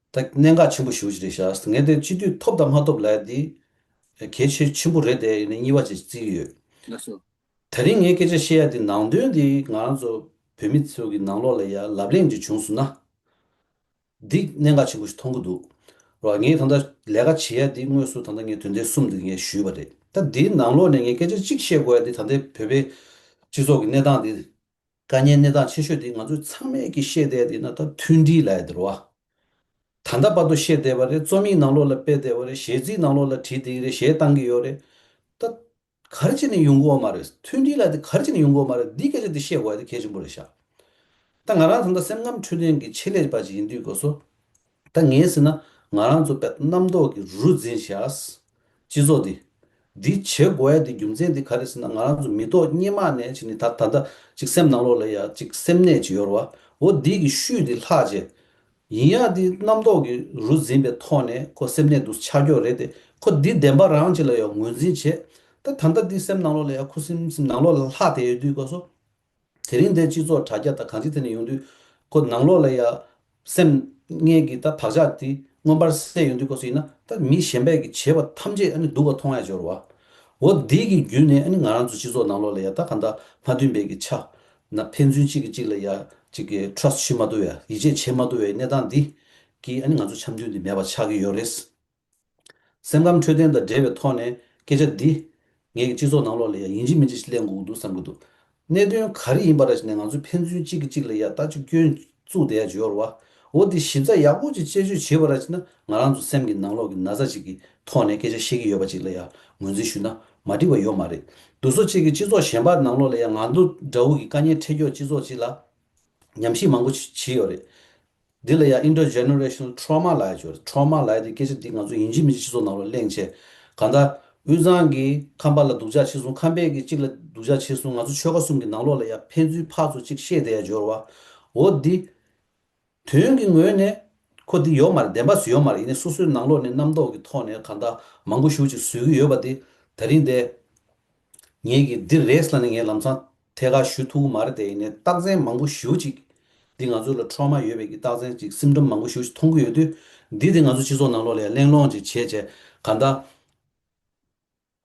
ད་གནད་འགག་ཆེན་པོ་ཞེ་པོ་ཅིག་རེད་ཤག་ངས་དེ་སྤྱི་འཐུས་ཐོབ་དང་མ་ཐོབ་ལབ་ཡ་དེ་གལ་ཆེ་ཆེན་པོ་རེད། དེ་ཡིན་ན་གཉིས་པ་ཅིག་བརྩི་གི་ཡོད། ལགས་སོ། དེ་རིང་ངས་སྐད་ཆ་བཤད་ཡ་དེ་ནང་དོན་དེ་ང་རང་ཚོ་བོད་མི་ཚོ་གི་ནང་ལོགས་ལ་ཡ་ལབ་གླེང་ཅིག་བྱུང་སོང་ན། འདི་གནད་འགག་ཆེན་པོ་ཞིག་མཐོང་གི་འདུག་ར། ངས་ད་ལྟ་ལས་ཀ་བྱེད་ཡ་འདི་དངོས་སུ་ད་ལྟ་ངས་དོན་ཚན་གསུམ་འདི་ངས་ཞུས་པ་རེད། ད་འདིའི་ནང་ལོགས་ནས་ངས་སྐད་ཆ་གཅིག་བཤད་དགོས་ཡ་འདི་ད་ལྟའི་བོད་པའི་སྤྱི་ཚོགས་ཀྱི་གནས་སྟངས་འདི་དཀའ་ངལ་གནས་སྟངས་ཆེ་ཤོས་འདི་ང་ཚོས་ཚང་མས་ཀྱིས་བཤད་བསྡད་ཡ་འདི་ན་ད་མཐུན་སྒྲིལ་ལབ་ཡ་འདི་རེད་བ། ད་ལྟ་བར་དུ་བཤད་བསྡད་པ་རེད། རྩོམ་ཡིག་ནང་ལོགས་ལ་སྤེལ་བསྡད་པ་རེད། གཞས་ཚིག་ནང་ལོགས་ལ་བྲིས་བསྡད་ཀྱི་རེད། གཞས་བཏང་གི་ཡོད་རེད། ད་ག་རེ་བྱས་ནས་ཡོང་གི་ཡོད་མ་རེད། མཐུན་སྒྲིལ་ལབ་དེ་ག་རེ་བྱས་ནས་ཡོང་གི་ཡོད་མ་རེད། འདི་སྐད་ཆ་དེ་བཤད་དགོས་ཡ་དེ་གལ་ཆེན་པོ་རེད་ཤག་ད་ང་རང་ད་ལྟ་སེམས་ཁམས་འཕྲོད་བསྟེན་གྱི་ཆེད་ལས་པ་ཅིག་ཡིན་དུས་སྐབས་སུ། ད་ངས་ཟེར་ན་ང་རང་ཚོ་དཔེ་རྣམ་རྟོག་གི་རུ་འཛིན་བྱས། སྤྱི་ཚོགས་འདི། འདི་བྱེད་དགོས་ཡ་དེ་རྒྱུ་མཚན་དེ་ག་རེ་ཟེར་ན། ང་རང་ཚོ་མི་ཐོག་སྔོན་མ་ནས་བྱས་ནས་ད་ད་ལྟ་ཅིག་སེམས་ནང་ལོགས་ལ་ཡ་ཅིག་སེམས་ནད་ཅིག་ཡོད་རེད་བ། འོ་འདི་གི་ཤུལ་དེ་ལྷག་བྱས། ཡིན་ཡང་འདི་རྣམ་རྟོག་གི་རུ་འཛིན་པའི་ཐོག་ནས་ཁོ་སེམས་ནད་འདུག་ཆགས་ཀྱོག་རེད་དེ། ཁོ་འདི་བདེན་པ་རང་ཅིག་ལ་ཡང་ངོས་འཛིན་བྱས། ད་ད་ལྟ་འདི་སེམས་ནང་ལོགས་ལ་ཡང་ཁུ་སིམ་སིམ་ནང་ལོགས་ལ་ལྷག་བསྡད་ཡོད་དུས་སྐབས་སུ། དེ་རིང་འདིར་སྤྱི་ཚོགས་དྲ་རྒྱ་དང་གང་ཅི་དེ་ནས་ཡོང་དུས། ཁོ་ནང་ལོགས་ལ་ཡང་སེམས་ངལ་གྱི་ད་བག་ཆགས་དེ་མངོན་པར་གསལ་ཡོང་དུས་སྐབས་སུ་ཡིན་ན། ད་མི་གཞན་པས་ཀྱིས་བྱས་པ་ཐམས་ཅད་ཨ་ནི་སྡུག་ག་མཐོང་ཡ་འབྱོར་བ། འོ་འདི་གི་བརྒྱུད་ནས་ཨ་ནི་ང་རང་ཚོ་སྤྱི་ཚོགས་ནང་ལོགས་ལ་ཡང་ད་གང་ལྟར་མ་མཐུན་པའི་གི་ཆ། ན་ཕན་ཚུན་གཅིག་གིས་གཅིག་ལ་ཡ་གཅིག་གི་ཊྲ་སི་ཊི་བྱེད་མ་ཐུབ་ཡ། ཡིད་ཆེས་བྱེད་མ་ཐུབ་པའི་གནས་སྟངས་འདི་གིས་ཨ་ནི་ང་ཚོ་འཆམ་མཐུན་འདི་མེད་པ་ཆགས་ཀྱི་ཡོད་རེད། སེམས་ཁམས་འཕྲོད་བསྟེན་དང་འབྲེལ་བའི་ཐོག་ནས་སྐད་ཆ་འདི་ངེད་ཀྱི་སྤྱི་ཚོགས་ནང་ལོགས་ལ་ཡ་ཡིན་གཅིག་མིན་གཅིག་གླེང་དགོས་ཀྱི་འདུག་བསམ་གྱི་འདུག་གནད་དོན་ག་རེ་ཡིན་པ་ར་ཅིག་ནས་ང་ཚོ་ཕན་ཚུན་གཅིག་གིས་གཅིག་ལ་ཡ་ལྟ་ཅིག་སྐྱོན་བཙུགས་བསྡད་ཡ་ཅིག་ཡོད་རེད་བ། འོ་འདི་ཞིབ་ཚགས་ཡག་པོ་ཅིག་དཔྱད་བརྗོད་བྱས་པ་ར་ཅིག་ན་ང་རང་ཚོ་སེམས་ཀྱི་ནང་ལོགས་ཀྱི་ན་ཚ་ཅིག་གི་ཐོག་ནས་སྐད་ཆ་བཤད་ཀྱི་ཡོད་པ་ཅིག་ལ་ཡ་ངོས་འཛིན་ཞུས་ན་མ་འགྲིག་པ་ཡོད་མ་རེད། དེ་ཚོ་གཅིག་གི་སྤྱི་ཚོགས་གཞན་པ་ནང་ལོགས་ལ་ཡང་ང་ཚོ་འདྲ་བོ་གི་དཀའ་ངལ་འཕྲད་ཀྱོག་སྤྱི་ཚོགས་གཅིག་ལ་ཉམས་ཞིབ་མང་པོ་བྱས་ཡོད་རེད། འདི་ལ་ཡང་intergenerational trauma་ལབ་ཡ་ཅིག་ཡོད་རེད། trauma་ལབ་ཡ་དེ་སྐད་ཆ་འདི་ང་ཚོ་ཡིན་གཅིག་མིན་གཅིག་སྤྱི་ཚོགས་ནང་ལ་གླེང་བྱས། གང་ལྟར་དབུས་གཙང་གི་ཁམས་པ་ལ་སྡུག་ཅག་བྱས་སོང་། ཁམས་པས་ཀྱི་གཅིག་ལ་སྡུག་ཅག་བྱས་སོང་། ང་ཚོ་ཆོལ་ཁ་གསུམ་གྱི་ནང་ལོགས་ལ་ཡང་ཕན་ཚུན་ཕར་ཚུར་གཅིག་བཤད་བསྡད་ཡ་ཅིག་ཡོད་རེད་བ། འོ་འདི། དོན་གྱི་ངོས་ནས་ཁོ་འདི་ཡོད་མ་རེད། བདེན་པ་ཟེར་ཡོད་མ་རེད། ཡིན་ནའི་སོ་སོའི་ནང་ལོགས་ནས་རྣམ་རྟོག་གི་ཐོག་ནས་གང་ལྟར་མང་པོ་ཞེ་པོ་ཅིག་བཟོ་གི་ཡོད་པ་དེ་ད་རིང་དེ་ངེད་ཀྱིས་འདི་རེད་ལབ་ནས་ངས་ལམ་སང་ཐད་ཀར་ཞུ་ཐུབ་ཀྱི་མ་རེད་དེ། ཡིན་ནའི་རྟགས་མཚན་མང་པོ་ཞེ་པོ་ཅིག་འདི་ང་ཚོ་ལ་trauma་ཡོད་པའི་གི་རྟགས་མཚན་ཅིག symptom་མང་པོ་ཞེ་པོ་ཅིག་མཐོང་གི་ཡོད་དུས། འདི་དེ་ང་ཚོ་སྤྱི་ཚོགས་ནང་ལོགས་ལ་ཡང་གླེང་སློང་ཅིག་བྱས་བྱས་གང་ལྟར།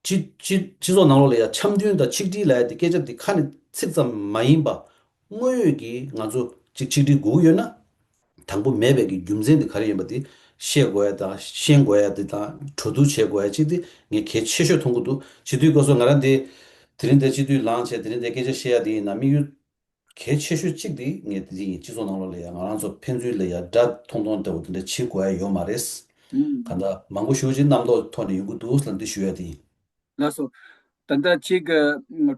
སྤྱི་སྤྱི་སྤྱི་ཚོགས་ནང་ལོགས་ལ་ཡང་འཆམ་མཐུན་དང་ཆིག་སྒྲིལ་ལབ་ཡ་དེ་སྐད་ཆ་དེ་ཁ་ནས་ཚིག་ཙམ་མ་ཡིན་པ། དངོས་ཡོད་ཀྱི་ང་ཚོ་ཅིག་ཆིག་སྒྲིལ་དགོས་ཀྱི་ཡོད་ན། དང་པོ་མེད་པའི་གི་རྒྱུ་མཚན་དེ་ག་རེ་ཡིན་པ་དེ་ཤེས་དགོས་ཡ་དང་ཤེས་དགོས་ཡ་དེ་དང་གྲོས་བསྡུར་བྱེད་དགོས་ཡ་ཅིག་དེ་ངས་གལ་ཆེ་ཤོས་མཐོང་གི་འདུག་བྱེད་དུས་སྐབས་སུ་ང་རང་དེ་དེ་རིང་དེ་སྤྱི་འཐུས་ལངས་བྱས་དེ་རིང་དེ་སྐད་ཆ་བཤད་ཡ་དེ་ཡིན་ན་དམིགས་ཡུལ། གལ་ཆེ་ཤོས་གཅིག་དེ་ངས་དེ་ཡིན། སྤྱི་ཚོགས་ནང་ལོགས་ལ་ཡང་ང་རང་ཚོ་ཕན་ཚུན་ལ་ཡང་དགྲ་མཐོང་མཐོང་འདྲ་བོ་དེ་འདྲ་བྱེད་དགོས་ཡ་ཡོད་མ་རེད། ཨུམ། གང་ལྟར་མང་པོ་ཞེ་པོ་ཅིག་རྣམ་རྟོག་ཐོག་ནས་ཡོང་གི་འདུག་ལབ་འདི་ཞུ་ཡ་དེ་ཡིན། ལགས་སོ། ད་ལྟ་གཅིག་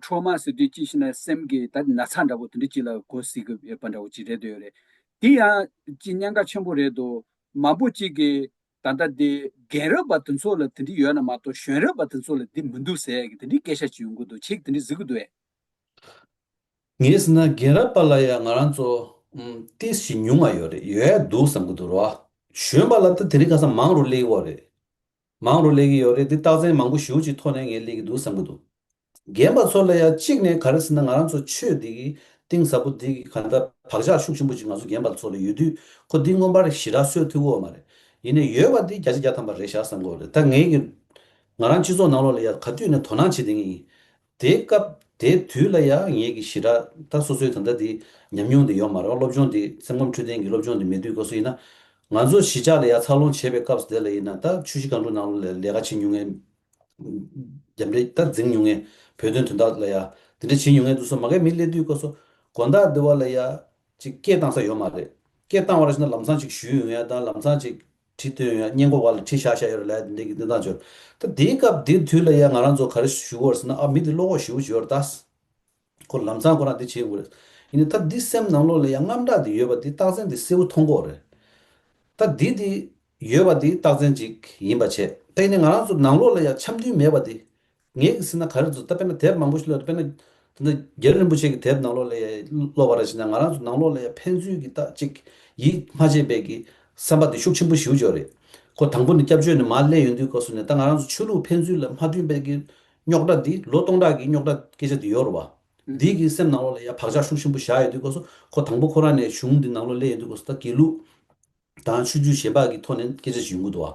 ཊོ་མ་ཟེར་དུས་གཅིག་བྱས་ན་སེམས་ཀྱི་ད་ན་ཚ་འདྲ་བོ་དེ་འདྲ་ཅིག་ལ་གོ་སྲིད་ཀྱི་ཡོད་པ་འདྲ་བོ་ཅིག་རེད་འདོད་ཡོད་རེད། དེ་ཡང་ཅིག་གནད་འགག་ཆེན་པོ་རེད་འདུག་མང་པོ་ཅིག་གིས་ད་ལྟ་དེ་རྒན་རབས་པ་དེ་ཚོ་ལ་དེ་འདྲ་ཡོད་ན་མ་གཏོགས་གཞོན་རབས་པ་དེ་ཚོ་ལ་དེ་མི་འདུག་ཟེར་གི་དེ་འདྲའི་སྐད་ཆ་ཅིག་ཡོང་གི་འདུག་ཁྱེད་ཀྱིས་དེ་འདྲ་གཟིགས་ཀྱི་འདུག་གས། ངས་ཟེར་ན་རྒན་རབས་པ་ལ་ཡང་ང་རང་ཚོ་ཨམ་ཏོག་ཙམ་ཉུང་བ་ཡོད་རེད། ཡོད་ཡ་འདུག་བསམ་གྱི་འདུག་རོ། གཞོན་པ་ལ་ད་དེ་རིང་ཁ་སང་མང་རུ་སླེབས་ཡོད་རེད། མང་རུ་སླེབས་ཀྱི་ཡོད་རེད། འདི་རྟགས་མཚན་མང་པོ་ཞེ་པོ་ཅིག་ཐོག་ནས་ངས་སླེབས་ཀྱི་འདུག་བསམ་གྱི་འདུག་རྒན་པ་ཚོ་ལ་ཡང་གཅིག་ནས་ག་རེ་ཟེར་ན་ང་རང་ཚོ་ཆོས་འདི་གི་གཏིང་ཟབ་པོ་འདི་གི་ག་འདྲ་བག་ཆགས་ཤུགས་ཆེན་པོ་ཅིག་ང་ཚོ་རྒན་པ་ཚོ་ལ་ཡོད་དུས་ཁོ་འདི་མངོན་པར་ཞེ་དྲག་གསོད་ཐུབ་ཀྱི་ཡོད་མ་རེད། ཡིན་ནའི་ཡོད་པ་འདི་བརྒྱ་ཆ་བརྒྱ་ཐམ་པ་རེད་ཤག་བསམ་གྱི་ཡོད་རེད། ད་ངས་ཀྱི་ང་རང་སྤྱི་ཚོགས་ནང་ལོགས་ལ་ཡང་ག་དུས་ནས་དོ་སྣང་བྱེད་བསྡད་མཁན་ཡིན། དེའི་སྐབས་དེའི་དུས་ལ་ཡང་ངེད་ཀྱི་ཞེ་དྲག་ད་སོ་སོའི་ད་ལྟ་དེ་ཉམས་མྱོང་དེ་ཡོད་མ་རེད། སློབ་སྦྱོང་དེ་སེམས་ཁམས་འཕྲོད་བསྟེན་གྱི་སློབ་སྦྱོང་དེ་མེད་དུས་སྐབས་སུ་ཡིན་ན། ང་ཚོ་གཞིས་ཆགས་ལ་ཡང་འཚར་ལོངས་བྱས་པའི་སྐབས་སུ་དེ་ལ་ཡིན་ན་ད་ཆུ་བཞི་སྒང་དྲུག་ནང་ལ་ལས་ཀ་བྱེད་མྱོང་མཁན། རྒྱབ་འདྲེ་ད་འཛིང་མྱོང་མཁན་བོད་དོན་དོན་དག་ལ་ཡང་དེ་འདྲ་བྱེད་མྱོང་མཁན་དེ་ཚོ་མ་གིར་མི་སླེབས་དུས་སྐབས་སུ་དགོང་དག་དེ་བ་ལ་ཡང་ཅིག་སྐད་བཏང་ས་ཡོད་མ་རེད། སྐད་བཏང་བ་ར་བྱས་ན་ལམ་སང་ཅིག་ཞུས་ཡོང་ཡ་དང་ལམ་སང་ཅིག་གྲི་བཏོན་ཡ། སྔས་མགོ་བ་ལ་གྲི་བཞག་བཞག་ཡོད་རེད་ལབ་ཡ་དེ་འདྲ་གི་གནས་སྟངས་བྱུང་། ད་དེའི་སྐབས་དེའི་དུས་ལ་ཡང་ང་རང་ཚོ་ག་རེ་ཞུ་དགོས་རེད་ཟེར་ན། ཨ་མི་དེ་བློ་ཁོག་ཞེ་པོ་ཅིག་ཡོད་རེད་ད། ཁོ་ལམ་སང་ཁོ་རང་དེ་བྱེད་དགོས་རེད། ཡིན་ནའི་ད་འདི་སེམས་ནང་ལོགས་ལ་ཡང་དངངས་སྐྲག་དེ་ཡོད་པ་དེ་རྟགས་མཚན་དེ་གསལ་པོ་མཐོང་གི་ཡོད་རེད། ད་འདི་དེ་ཡོད་པ་དེ་རྟགས་མཚན་ཅིག་ཡིན་པ་བྱས། ད་ཡིན་ནའི་ང་རང་ཚོ་ནང་ལོགས་ལ་ཡང་འཆམ་མཐུན་མེད་པ་དེ། ངས་ཟེར་ན་ག་རེ་ཚོ་ད་དཔེར་ན་དེབ་མང་པོ་ཞིག་ཀློག་དཔེར་ན་ད་ལྟ་རྒྱལ་བ་རིན་པོ་ཆེ་གི་དེབ་ནང་ལོགས་ལ་ཡ་ཀློག་པ་ར་བྱས་ན་ང་རང་ཚོ་ནང་ལོགས་ལ་ཡ་ཕན་ཚུན་གྱི་ད་ཅིག་ཡིད་མ་ཆེས་པའི་གི་བསམ་པ་དེ་ཤུགས་ཆེན་པོ་ཞེ་པོ་ཅིག་ཡོད་རེད། ཁོ་དང་པོ་ནས་སྐྱབས་བཅོལ་ནས་མར་སླེབས་ཡོང་དུས་སྐབས་སུ་ནས་ད་ང་རང་ཚོ་ཆོས་ལུགས་ཕན་ཚུན་ལ་མ་མཐུན་པའི་གི་རྙོག་དྲ་འདི་ལོ་སྟོང་ཕྲག་གི་རྙོག་དྲ་སྐད་ཆ་འདི་ཡོད་རེད་བ། འདི་གི་སེམས་ནང་ལོགས་ལ་ཡ་བག་ཆགས་ཤུགས་ཆེན་པོ་བཞག་ཡོད་དུས་སྐབས་སུ་ཁོ་དང་པོ་ཁོ་རང་ནས་གཞུང་འདི་ནང་ལོགས་སླེབས་ཡོང་དུས་སྐབས་སུ་ད་དགེ་ལུགས་དང་ཆོས་བརྒྱུད་གཞན་པ་གི་ཐོག་ནས་སྐད་ཆ་ཞིག་ཡོང་གི་འདུག་བ།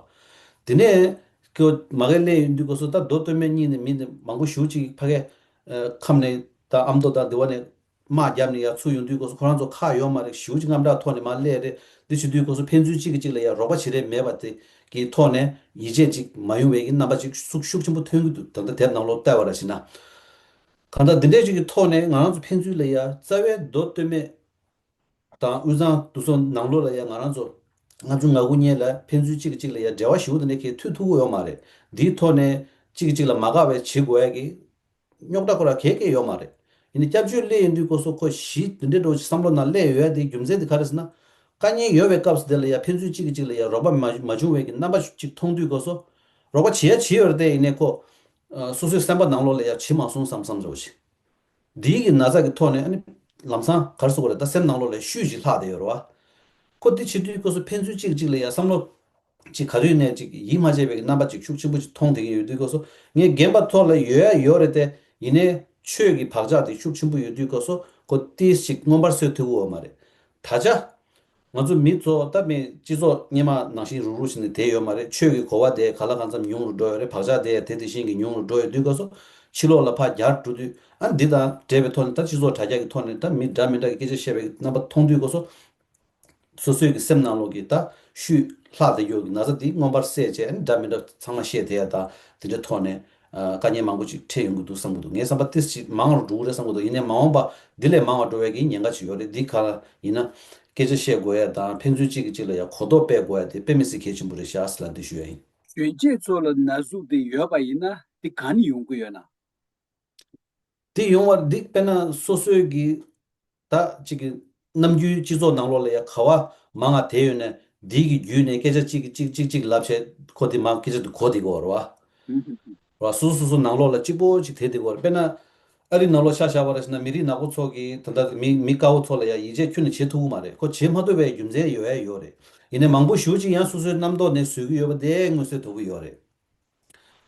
དེ་ནས་ཁོ་མ་གི་སླེབས་ཡོང་དུས་སྐབས་སུ་ད་མདོ་སྟོད་སྨད་གཉིས་ནས་མི་འདི་མང་པོ་ཞེ་པོ་ཅིག་ཕ་གི་ཨ་ཁམས་ནས་ད་ཨ་མདོ་དང་འདི་བ་ནས་དམག་བརྒྱབ་ནས་ཡར་ཚུར་ཡོང་དུས་སྐབས་སུ་ཁོ་རང་ཚོ་ཁག་ཡོད་མ་རེད། ཞེ་པོ་ཅིག་དངངས་སྐྲག་ཐོག་ནས་མར་སླེབས་རེད། འདི་བྱེད་དུས་སྐབས་སུ་ཕན་ཚུན་གཅིག་གིས་གཅིག་ལ་ཡ་རོགས་པ་བྱེད་རེས་མེད་པ་དེ་གི་ཐོག་ནས་ཡིད་ཆེས་ཅིག་མ་ཡོང་བའི་གི་རྣམ་པ་ཅིག་ཤུགས་ཤུགས་ཆེན་པོ་ཐོན་གྱི་འདུག་ད་ལྟ་དེབ་ནང་ལོགས་བལྟས་པ་ར་ཞིག་ན། གང་ལྟར་འདི་འདྲའི་ཅིག་གི་ཐོག་ནས་ང་རང་ཚོ་ཕན་ཚུན་ལ་ཡ་རྩ་བའི་མདོ་སྟོད་སྨད་དང་དབུས་གཙང་དེ་ཚོ་ནང་ལོགས་ལ་ཡ་ང་རང་ཚོ་ལྔ་བཅུ་ང་དགུ་སྔོན་ལ་ཕན་ཚུན་གཅིག་གིས་གཅིག་ལ་ཡ་འབྲེལ་བ་ཞེ་པོ་དེ་འདྲ་གང་ཡང་མཐུད་ཐུབ་ཀྱི་ཡོད་མ་རེད། འདིའི་ཐོག་ནས་གཅིག་གིས་གཅིག་ལ་མ་དགའ་བའི་བྱེད་དགོས་ཡ་གི་རྙོག་དྲ་ཁོ་རང་གང་ཡང་ཡོད་མ་རེད། ཡིན་ནའི་སྐྱབས་བཅོལ་སླེབས་ཡོང་དུས་སྐབས་སུ་ཁོ་གཞི་འདི་འདྲའི་འདྲ་བོ་ཞིག་བསམ་བློ་ནང་སླེབས་ཡོད་ཡ་དེའི་རྒྱུ་མཚན་དེ་ག་རེ་ཟེར་ན། དཀའ་ངལ་ཡོད་པའི་སྐབས་སུ་དེ་ལ་ཡ་ཕན་ཚུན་གཅིག་གིས་གཅིག་ལ་ཡ་རོགས་པ་མ་མ་བྱུང་བའི་གི་རྣམ་པ་ཅིག་མཐོང་དུས་སྐབས་སུ། རོགས་པ་བྱེད་ཡ་བྱེད་ཡོད་རེད་དེ། ཡིན་ནའི་ཁོ་ཨ་སོ་སོའི་སེམས་པ་ནང་ལོགས་ལ་ཡ་བྱེད་མ་སོང་བསམ་བསམ་འདྲ་བོ་ཞིག་འདིའི་གི་ན་ཚ་གི་ཐོག་ནས་ཨ་ནི་ལམ་སང་ག་རེ་ཟེར་དགོས་རེད། ད་སེམས་ནང་ལོགས་ལ་ཤུལ་ཞིག་ལྷག་བསྡད་ཡོད་རེད་བ། ཁོ་འདི་བྱེད་དུས་སྐབས་སུ་ཕན་ཚུན་གཅིག་གཅིག་ལ་ཡ་བསམ་བློ་ཅིག་ག་དུས་ནས་ཅིག་ཡིད་མ་ཆེས་པའི་གི་རྣམ་པ་ཅིག་ཤུགས་ཆེན་པོ་ཅིག་མཐོང་བསྡད་ཀྱི་ཡོད་དུས་སྐབས་སུ། ངས་རྒན་པ་ཐོག་ལ་ཡོད་ཡ་ཡོད་རེད་དེ། ཡིན་ནའི་ཆོས་ཀྱི་བག་ཆགས་དེ་ཤུགས་ཆེན་པོ་ཡོད་དུས་སྐབས་སུ་ཁོ་ཏིས་ཅིག་མངོན་པར་གསལ་ཐུབ་ཀྱི་ཡོད་མ་རེད། ད་ཆ། ང་ཚོ་མི་ཚོ་ད་མི་སྤྱི་ཚོགས་སྔོན་མ་ནང་བཞིན་རུག་རུག་བྱས་ནས་བསྡད་ཡོད་མ་རེད། ཆོས་ཀྱི་གོ་བ་དེ་གང་ལ་གང་འཚམ་ཉུང་རུ་འགྲོ་ཡོད་རེད། བག་ཆགས་དེ་དེ་དེ་བཞིན་གྱི་ཉུང་རུ་འགྲོ་ཡོད་དུས་སྐབས་སུ། ཕྱི་ལོགས་ལ་ཕར་གྱར་འགྲོ་དུས་ཨ་འདི་དང་འབྲེལ་བའི་ཐོག་ནས་ད་སྤྱི་ཚོགས་དྲ་རྒྱ་གི་ཐོག་ནས་ད་མི་འདྲ་མི་འདྲ་གི་སྐད་ཆ་བཤད་པའི་རྣམ་པ་མཐོང་དུས་སྐབས་སུ། སོ་སོའི་གི་སེམས་ནང་ལོགས་ཀྱི་ད་ཤུལ་ལྷག་བསྡད་ཡོད་ཀྱི་ན་ཚ་འདི་མངོན་པར་གསལ་བྱས་ཨ་འདྲ་མི་འདྲ་ཚང་མ་བཤད་བསྡད་ཡ་དང་དེ་འདྲའི་ཐོག་ནས། ཨ་དཀའ་ངལ་མང་པོ་ཅིག་འཕྲད་ཡོང་གི་འདུག་བསམ་གྱི་འདུག་ངས་བསམ་པ་ཏིས་ཅིག་མང་རུ་འགྲོ་གི་རེད་བསམ་གྱི་འདུག་ཡིན་ནའི་མ་འོངས་པ་འདི་ལས་མང་བ་འགྲོ་བའི་གི་ཉེན་ཁ་ཅིག་ཡོད་རེད། འདི་ག་ལ་ཡིན་ན་སྐད་ཆ་བཤད་དགོས་ཡ་དང་ཕན་ཚུན་གཅིག་གིས་གཅིག་ལ་ཡ་གོ་རྟོགས་སྤེལ་དགོས་ཡ་དེ་དཔེ་མི་སྲིད་གལ་ཆེན་པོ་རེད་ཤག་ཟེར་ལ་འདི་ཞུ་ཡ་ཡིན། གཞོན་སྐྱེས་ཚོ་ལ་ན་ཟུག་དེ་ཡོད་པ་ཡིན་ན་དེ་གང་ནས་ཡོང་གི་ཡོད་ན། དེ་ཡོང་བར་འདི་དཔེར་ན་སོ་སོའི་གི་ད་ཅིག་གི་ནམ་རྒྱུན་སྤྱི་ཚོགས་ནང་ལོགས་ལ་ཡ་ག་བ་མང་ང་དེ་ཡོད་ནས་འདི་གི་བརྒྱུད་ནས་སྐད་ཆ་གཅིག་གིས་གཅིག་གཅིག་གཅིག་ལབ་བྱས་ཁོ་དེ་མང་སྐད་ཆ་དེ་གོ་དེ་གོ་ར་བ། ར་སོ་སོ་སོ་སོ་ནང་ལོགས་ལ་གཅིག་པོ་གཅིག་དེ་དེ་གོ་ར། དཔེར་ན་ཨ་རི་ནང་ལོགས་ཆ་བཞག་པ་ར་ཞིག་ན་མི་རིགས་ནག་པོ་ཚོ་གི་ད་ལྟ་མི་མི་དཀར་པོ་ཚོ་ལ་ཡ་ཡིད་ཆེས་ཁྱོན་ནས་བྱེད་ཐུབ་ཀྱི་མ་རེད། ཁོ་བྱེད་མ་ཐུབ་པའི་རྒྱུ་མཚན་ཡོད་ཡ་ཡོད་རེད། ཡིན་ནའི་མང་པོ་ཞེ་པོ་ཅིག་ཡང་སོ་སོའི་རྣམ་རྟོག་ནས་བཟོས་ཀྱི་ཡོད་པ་དེ་མངོན་གསལ་དོད་པོ་ཡོད་རེད།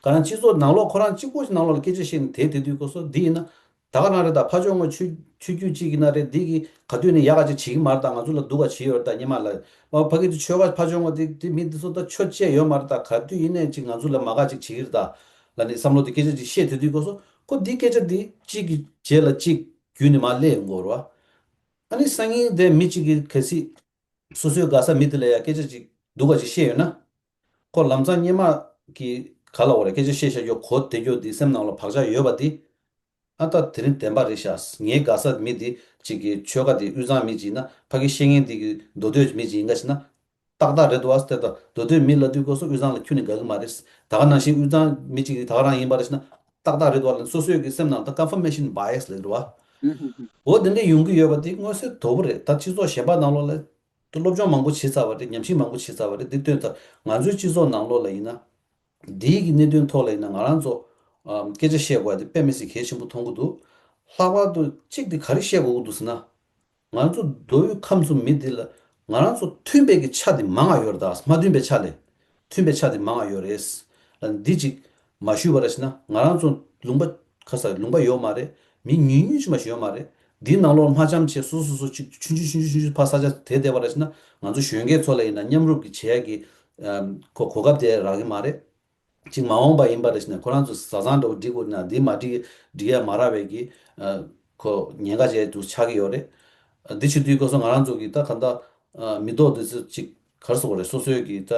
ག་རང་སྤྱི་ཚོགས་ནང་ལོགས་ཁོ་རང་གཅིག་པོ་ཞིག་ནང་ལོགས་ལ་སྐད་ཆ་བཤད་ནས་དེ་དེ་དུས་སྐབས་སུ་འདི་ཡིན་ན། ད་ག་རང་རེད། ད་ཕ་ཆོས་ངོ་ཆོས་ཆོས་བརྒྱུད་གཅིག་ཡིན་ན་རེད། འདི་གི་ག་དུས་ནས་ཡག་ག་ཅིག་བྱེད་ཀྱི་མ་རེད། ད་ང་ཚོ་ལ་སྡུག་ག་བྱེད་ཡོད་རེད། ད་སྔོན་མ་ལ་ཨ་ཕ་གི་དེ་ཆོལ་ཁ་ཕ་ཆོས་ངོ་དེ་དེ་མི་འདི་ཚོ་ད་ཆོས་བཅས་ཡོད་མ་རེད། ད་ག་དུས་ཡིན་ནས་ཅིག་ང་ཚོ་ལ་མ་དགའ་ཅིག་བྱེད་ཀྱི་རེད་ད་ལ་ནི་བསམ་བློ་དེ་སྐད་ཆ་ཅིག་བཤད་དེ་དུས་སྐབས་སུ་ཁོ་འདི་སྐད་ཆ་འདི་གཅིག་གི་རྗེས་ལ་གཅིག་བརྒྱུད་ནས་མར་སླེབས་ཡོང་གི་ཡོད་རེད་བ། ཨ་ནི་སང་ཉིན་དེ་མི་གཅིག་གིས་གལ་སྲིད། སོ་སོའི་དགའ་ས་མི་དེ་ལ་ཡང་སྐད་ཆ་ཅིག་སྡུག་ག་ཅིག་བཤད་ཡོད་ན། ཁོ་ལམ་སང་སྔོན་མ་གི་ག་ལ་འོ་རེད། སྐད་ཆ་བཤད་བཞག་རྒྱུ་གོ་བསྡད་རྒྱུ་དེ་སེམས་ནང་ལ་བག་ཆགས་ཡོད་པ་དེ། ཨ་ད་དེ་རིང་བདེན་པ་རེད་ཤག་ངའི་དགའ་ས་མི་དེ་ཅིག་གི་ཆོལ་ཁ་དེ་དབུས་གཙང་མི་ཅིག་ཡིན་ན། ཕ་གི་བཤད་མཁན་དེ་གི་མདོ་སྟོད་མི་ཅིག་ཡིན་ག་ཞིག་ན། ཏག་ཏག་རེད་འདུག་ཨ་ཟེར་ཏེ། མདོ་སྟོད་མི་ལབ་དུས་སྐབས་སུ་དབུས་གཙང་ལ་ཁྱོན་ནས་དགའ་གི་མ་རེད། ད་ག་ནང་བཞིན་དབུས་གཙང་མི་ཅིག་གི་ད་ག་རང་ཡིན་པ་རེད་ཞིག་ན། ཏག་ཏག་རེད་འདུག་ཨ་ལབ་ནས་སོ་སོའི་གི་སེམས་ནང་ད་ཀོན་ཕར་མེ་ཤན་བྷ་ཡ་སི་ལབ་འདུག་ཨ། འོ་དེ་འདྲ་ཡོང་གི་ཡོད་པ་དེ་མངོན་གསལ་དོད་པོ་རེད། ད་སྤྱི་ཚོགས་གཞན་པ་ནང་ལོགས་ལ་སློབ་སྦྱོང་མང་པོ་བྱེད་ཚར་བ་རེད། ཉམས་ཞིབ་མང་པོ་བྱེད་ཚར་བ་རེད། འདི་སྟོན་ཚར། ང་ཚོའི་སྤྱི་ཚོགས་ནང་ལོགས་ལ་ཡིན་ན། འདིའི་གི་གནད་དོན་ཐོག་ལ་ཡིན་ན་ང་རང་ཚོ་ཨམ་སྐད་ཆ་བཤད་དགོས་ཡ་དེ་དཔེ་མི་སྲིད་གལ་ཆེན་པོ་མཐོང་གི་འདུག་ལྷག་པར་དུ་གཅིག་དེ་ག་རེ་བཤད་དགོས་ཀྱི་འདུག་ཟེར་ན། ང་ཚོ་མདོ་དབུས་ཁམས་གསུམ་མི་འདི་ལ་ང་རང་ཚོ་མཐུན་པའི་གི་ཆ་དེ་མང་ང་ཡོད་རེད། ད་མ་མཐུན་པའི་ཆ་ལས་མཐུན་པའི་ཆ་དེ་མང་ང་ཡོད་རེད། ལ་འདི་གཅིག་མ་ཞུས་པ་ར་ཞིག་ན། ང་རང་ཚོ་ལུང་པ་ཁ་ས་ལུང་པ་ཡོད་མ་རེད། མི་ཉུང་ཉུང་ཞིག་མ་ཞིག་ཡོད་མ་རེད། འདིའི་ནང་ལོགས་ལ་མ་འཆམ་བྱས་སོ་སོ་སོ་ཅིག་ཆུང་ཆུང་ཆུང་ཆུང་ཆུང་ཆུང་ཕར་ས་ཆ་དེ་བསྡད་པ་ར་ཞིག་ན། ང་ཚོ་གཞོན་སྐྱེས་ཚོ་ལ་ཡིན་ན་མཉམ་རུབ་ཀྱི་བྱེད་ཡ་གི་ཨམ་ཁོ་གོ་སྐབས་དེ་རག་གི་མ་རེད། ཅིག་མ་འོངས་པ་ཡིན་པ་རེད་ཟེར་ནས་ཁོ་རང་ཚོ་བཟའ་ཚང་འདྲ་བོ་འགྲིག་དགོས་ན་འདི་མ་འགྲིག་འགྲིག་ཡ་མ་རག་པའི་གི་ཨ་ཁོ་ཉེན་ཁ་ཅིག་ཏུ་ཆགས་ཀྱི་ཡོད་རེད། ཨ་འདི་བྱེད་དུས་སྐབས་སུ་ང་རང་ཚོ་གི་ད་ག་ད་ཨ་མི་ཐོག་འདི་ཚོ་ཅིག་ག་རེ་ཟེར་དགོས་རེད། སོ་སོའི་གི་ད་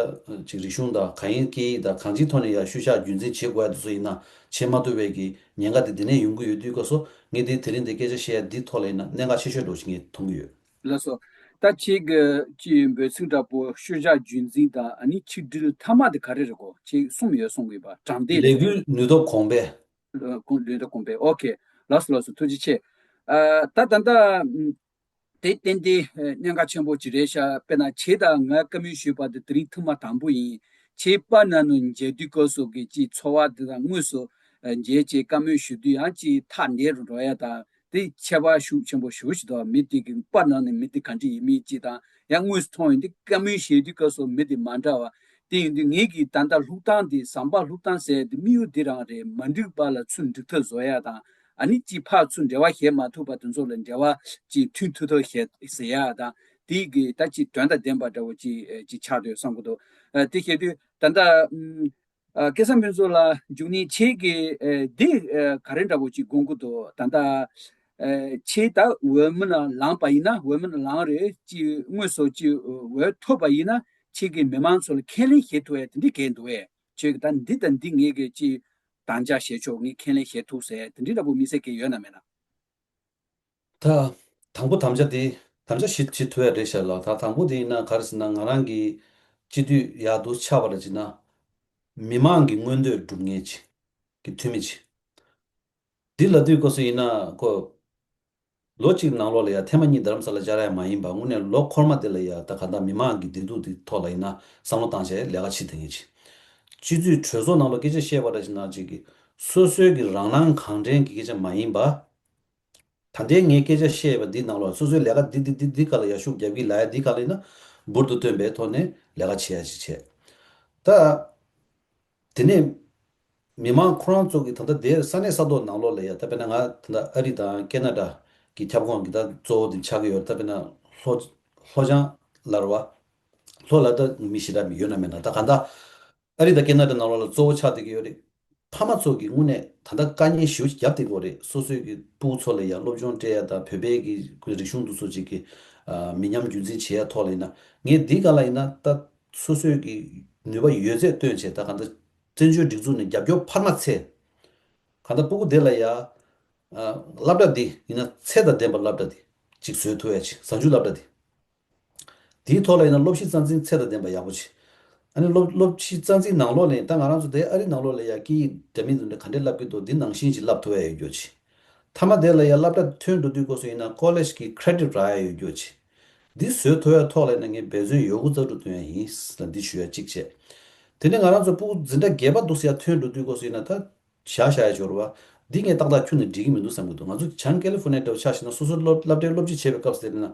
ཅིག་རིག་གཞུང་དང་གང་ཡིན་སྐད་ཡིག་དང་གང་ཅིའི་ཐོག་ནས་ཡ་ཤུལ་བཞག་རྒྱུན་འཛིན་བྱེད་དགོས་ཡ་འདི་ཚོ་ཡིན་ན་བྱེད་མ་ཐུབ་པའི་གི་ཉེན་ཁ་དེ་འདི་ནས་ཡོང་གི་ཡོད་དུས་སྐབས་སུ་ངས་འདི་དེ་རིང་འདི་སྐད་ཆ་བཤད་ཡ་འདི་ཐོག་ལ་ཡིན་ན་གནད་འགག་ཆེ་ཤོས་འདྲ་བོ་ཞིག་ངས་མཐོང་གི་ཡོད། ལགས་སོ། ད་ཁྱེད་ཀྱི་ཅིག་འབོད་ཚིག་འདྲ་པོ་ཤུལ་བཞག་རྒྱུན་འཛིན་དང་ཨ་ནི་ཆིག་སྒྲིལ་མཐའ་མ་དེ་ག་རེ་རེད་གོ། ཁྱེད་གསུམ་ཡོད་གསུང་གི་ཡིན་པ། དྲང་བདེན་རེད། ལས་འགུལ་ནུས་སྟོབས་གོང་འཕེལ། ལས་འགུལ་ནུས་སྟོབས་གོང་འཕེལ། ཨོ་ཁེ། ལགས་སོ་ལགས་སོ། ཐུགས་རྗེ་ཆེ། ཨ་ད་ད་ལྟ་ཨམ་དེ་ཏན་ཏན་ཨ་གནད་འགག་ཆེན་པོ་ཅིག་རེད་ཤག་དཔེར་ན་ཁྱེད་དང་ང་བཀའ་མོལ་ཞུས་པ་དེ་དེ་རིང་ཐེངས་མ་དང་པོ་ཡིན། ཁྱེད་པ་ན་ནུ་མཇལ་དུས་སྐབས་སུ་གི་ཅིག་ཚོར་བ་དེ་དང་དངོས་སུ་ཨ་མཇལ་བྱས་བཀའ་མོལ་ཞུ་དུས་ཡང་ཅིག་ཐག་ཉེ་རུ་འགྲོ་ཡ་དང་། དེ་ཁྱད་པར་ཤུགས་ཆེན་པོ་ཞེ་པོ་ཞིག་འདུག་མི་དེ་གི་པ་ནང་ནས་མི་དེ་ག་འདྲ་ཡིན་མིན་ཅིག་དང་། ཡང་དངོས་སུ་མཐོང་ཡོང་དུས་བཀའ་མོལ་བཤད་དུས་སྐབས་སུ་མི་དེ་མ་འདྲ་བ། དེ་ཡིན་དུས་ངེད་ཀྱི་ད་ལྟ་བླུགས་སྟངས་དེ་ཟམ་པ་བླུགས་སྟངས་ཟེར་དེ་དམིགས་ཡུལ་དེ་རང་རེད། མ་འགྲིག་པ་ལ་ཚུར་འགྲིག་ཐབས་བཟོ་ཡ་དང་། ཨ་ནི་གཅིག་ཕར་ཚུར་འབྲེལ་བ་བྱེད་མ་ཐུབ་པ་དེ་ཚོ་ལ་འབྲེལ་བ་གཅིག་མཐུན་ཐུབ་ཐབས་བྱེད་ཟེར་ཡ་དང་། དེ་གི་ད་གཅིག་དོན་དང་ལྡན་པ་འདྲ་བོ་གཅིག་ཨ་གཅིག་ཆགས་འདུག་བསམ་གི་འདུག་ཨ་དེ་བྱེད་དུས་ད་ལྟ་ཨ་སྐལ་བཟང་ཕུན་ཚོགས་ལགས། འཇུག་གནས་ཁྱེད་ཀྱིས་ཨ་འདི་ཨ་ག་རེ་འདྲ་བོ་གཅིག་དགོངས་ཀྱི་འདུག་ད་ལྟ་ཨ་ཁྱེད་ད་འོས་མི་ནང་ལངས་པ་ཡིན་ན། འོས་མི་ནང་ལངས་རེད། གཅིག་དངོས་སུ་གཅིག་འོས་ཐོབ་པ་ཡིན་ན། ཁྱེད་ཀྱིས་མི་མང་ཚོ་ལ་ཁས་ལེན་བྱེད་ཐུབ་ཡ་དེ་འདྲ་གང་འདུག་གས། ཁྱེད་ཀྱིས་ད་འདི་དང་འདི་ངེད་ཀྱིས་གཅིག་དམ་བཅའ་བཞག་ཆོག་ངས་ཁས་ལེན་བྱེད་ཐུབ་ཟེར་དེ་འདྲ་འདྲ་བོ་དམིགས་བསལ་གང་ཡོད་ན་མེད་ན། ད་དང་པོ་དམ་བཅའ་དེ་དམ་བཅའ་བཞི་བཞི་ཐུབ་ཡ་རེད་ཤག་ལ། ད་དང་པོ་དེ་ཡིན་ན་ག་རེ་ཟེར་ན། ང་རང་གི་སྤྱི་འཐུས་ཡག་ཏུ་ཆགས་པ་ལ་བྱས་ན། མི་མང་གི་མངོན་འདོད་སྒྲུབ་མཁན་ཅིག་གི་འཐུས་མི་ཅིག་འདི་ལབ་དུས་སྐབས་སུ་ཡིན་ན་ཁོ། ལོ་གཅིག་ནང་ལོགས་ལ་ཡ་ཐེངས་མ་གཉིས་རྡ་རམ་ས་ལ་བཅར་ཡ་མ་ཡིན་པ། དངོས་གནས་ལོ་འཁོར་མ་དེ་ལ་ཡ་ད་ག་ད་མི་མང་གི་བདེ་སྡུག་དེ་ཐོག་ལ་ཡིན་ན་བསམ་བློ་བཏང་བྱས་ལས་ཀ་བྱེད་བསྡད་མཁན་ཅིག་སྤྱི་འཐུས་གྲོས་ཚོགས་ནང་ལོགས་སྐད་ཆ་བཤད་པ་འདྲ་ཞིག་ན་ཅིག་གི་སོ་སོའི་གི་རང་སྣང་གང་དྲན་གྱི་སྐད་ཆ་མ་ཡིན་པ། ད་ལྟའི་ངས་སྐད་ཆ་བཤད་པ་འདི་ནང་ལོགས་སོ་སོའི་ལས་ཀ་འདི་འདི་འདི་འདི་ག་ལ་ཡ་ཤུགས་རྒྱབ་ཀྱི་ལབ་ཡ་འདི་ག་ལ་ཡིན་ན་འབུར་དུ་བཏོན་པའི་ཐོག་ནས་ལས་ཀ་བྱེད་ཡ་ཞིག་བྱས། ད། དེ་ནས་མི་མང་ཁོ་རང་ཚོ་གི་ད་ལྟ་དེར་ས་གནས་ས་ཐོག་ནང་ལོགས་ལ་ཡ། ད་དཔེར་ན་ང་ད་ལྟ་ཨ་རི་དང་ཁེ་ན་ཌ་གི་ཁྱབ་ཁོངས་ཀྱི་ད་གཙོ་བོ་དེ་ཆགས་ཀྱི་ཡོད། ད་དཔེར་ན་ལྷོ་ལྷོ་བྱང་ལ་རེད་བ། ལྷོ་ལ་ད་མི་ཞེ་དྲག་མི་ཡོད་ན་མེད་ན། ད་གང་ལྟར་ཨ་རི་དང་ཁེ་ན་ཌ་ནང་ལོགས་ལ་གཙོ་བོ་ཆགས་བསྡད་ཀྱི་ཡོད་རེད། ཕ་མ་ཚོ་གི་དངོས་གནས་ད་ལྟ་དཀའ་ངལ་ཞེ་པོ་ཅིག་བརྒྱབ་བསྡད་ཀྱི་ཡོད་རེད། སོ་སོའི་གི་སྤུ་གུ་ཚོ་ལ་ཡ་སློབ་སྦྱོང་སྤྲད་ཡ་དང་། བོད་པའི་གི་རིག་གཞུང་དེ་ཚོ་ཅིག་གི་ཨ་མི་ཉམས་རྒྱུན་འཛིན་བྱེད་ཡ་ཐོག་ལ་ཡིན་ན། ངས་འདི་ག་ལ་ཡིན་ན་ད་སོ་སོའི་གི་ནུས་པ་ཡོད་ཚད་བཏོན་བྱས། ད་གང་ལྟར་བཙན་བྱོལ་སྒྲིག་འཛུགས་ནས་རྒྱབ་སྐྱོར་འཕར་མ་ཚད། གང་ལྟར་སྤུ་གུ་དེ་ལ་ཡ་ཨ་སློབ་གྲྭ་འདི་ཡིན་ན་ཚད་དང་ལྡན་པ་སློབ་གྲྭ་འདི་ཅིག་བཟོས་ཐུབ་ཡ་ཅིག་གཟའ་མཇུག་སློབ་གྲྭ་འདི། དེའི་ཐོག་ལ་ཡིན་ན་སློབ་གཞི་རྩ་འཛིན་ཚད་དང་ལྡན་པ་ཡག་པོ་བྱེད། ཨ་ནི་སློབ་སློབ་གཞི་རྩ་འཛིན་ནང་ལོགས་ནས་ད་ང་རང་ཚོ་དེ་ཨ་རི་ནང་ལོགས་ལ་ཡ་སྐད་ཡིག་འདྲ་མིན་འདྲ་ག་འདྲས་བསླབ་ཀྱི་འདུག་འདི་ནང་བཞིན་ཅིག་བསླབ་ཐུབ་ཡ་ཡོད་རྒྱུ་བྱེད། མཐའ་མ་དེ་ལ་ཡ་སློབ་གྲྭ་ཐོན་འགྲོ་དུས་སྐབས་སུ་ཡིན་ན་ཀོ་ལེཇ་གི་ཁེ་རེ་ཌིཊ་རག་ཡ་ཡོད་རྒྱུ་བྱེད། འདི་བཟོས་ཐུབ་ཡ་ཐོག་ལ་ཡིན་ན་ངས་འབད་བརྩོན་ཡོད་རྒུ་རྩལ་སྤྲུགས་སྟོན་ཡ་ཡིན་ལ་འདི་ཞུ་ཡ་གཅིག་བྱས། དེ་ནས་ང་རང་ཚོ་སྤུ་གུ་འཛིན་གྲྭ་བརྒྱད་པ་འདུག་ཟེར་ཡ་ཐོན་འགྲོ་དུས་སྐབས་སུ་ཡིན་ན་ད། བཞག་བཞག་ཡ་སྦྱོར་བ། འདི་ངས་ཏག་ཏག་ཁྱོན་ནས་འགྲིག་གི་མི་འདུག་བསམ་གྱི་འདུག་ང་ཚོ་བྱང་ཀེ་ལི་ཧྥོར་ནི་ཡ་འདྲ་བོ་ཆ་བཞག་ན་སོ་སོ་སློབ་སློབ་གྲྭའི་སློབ་སྤྱི་བྱས་པའི་སྐབས་སུ་དེ་ན།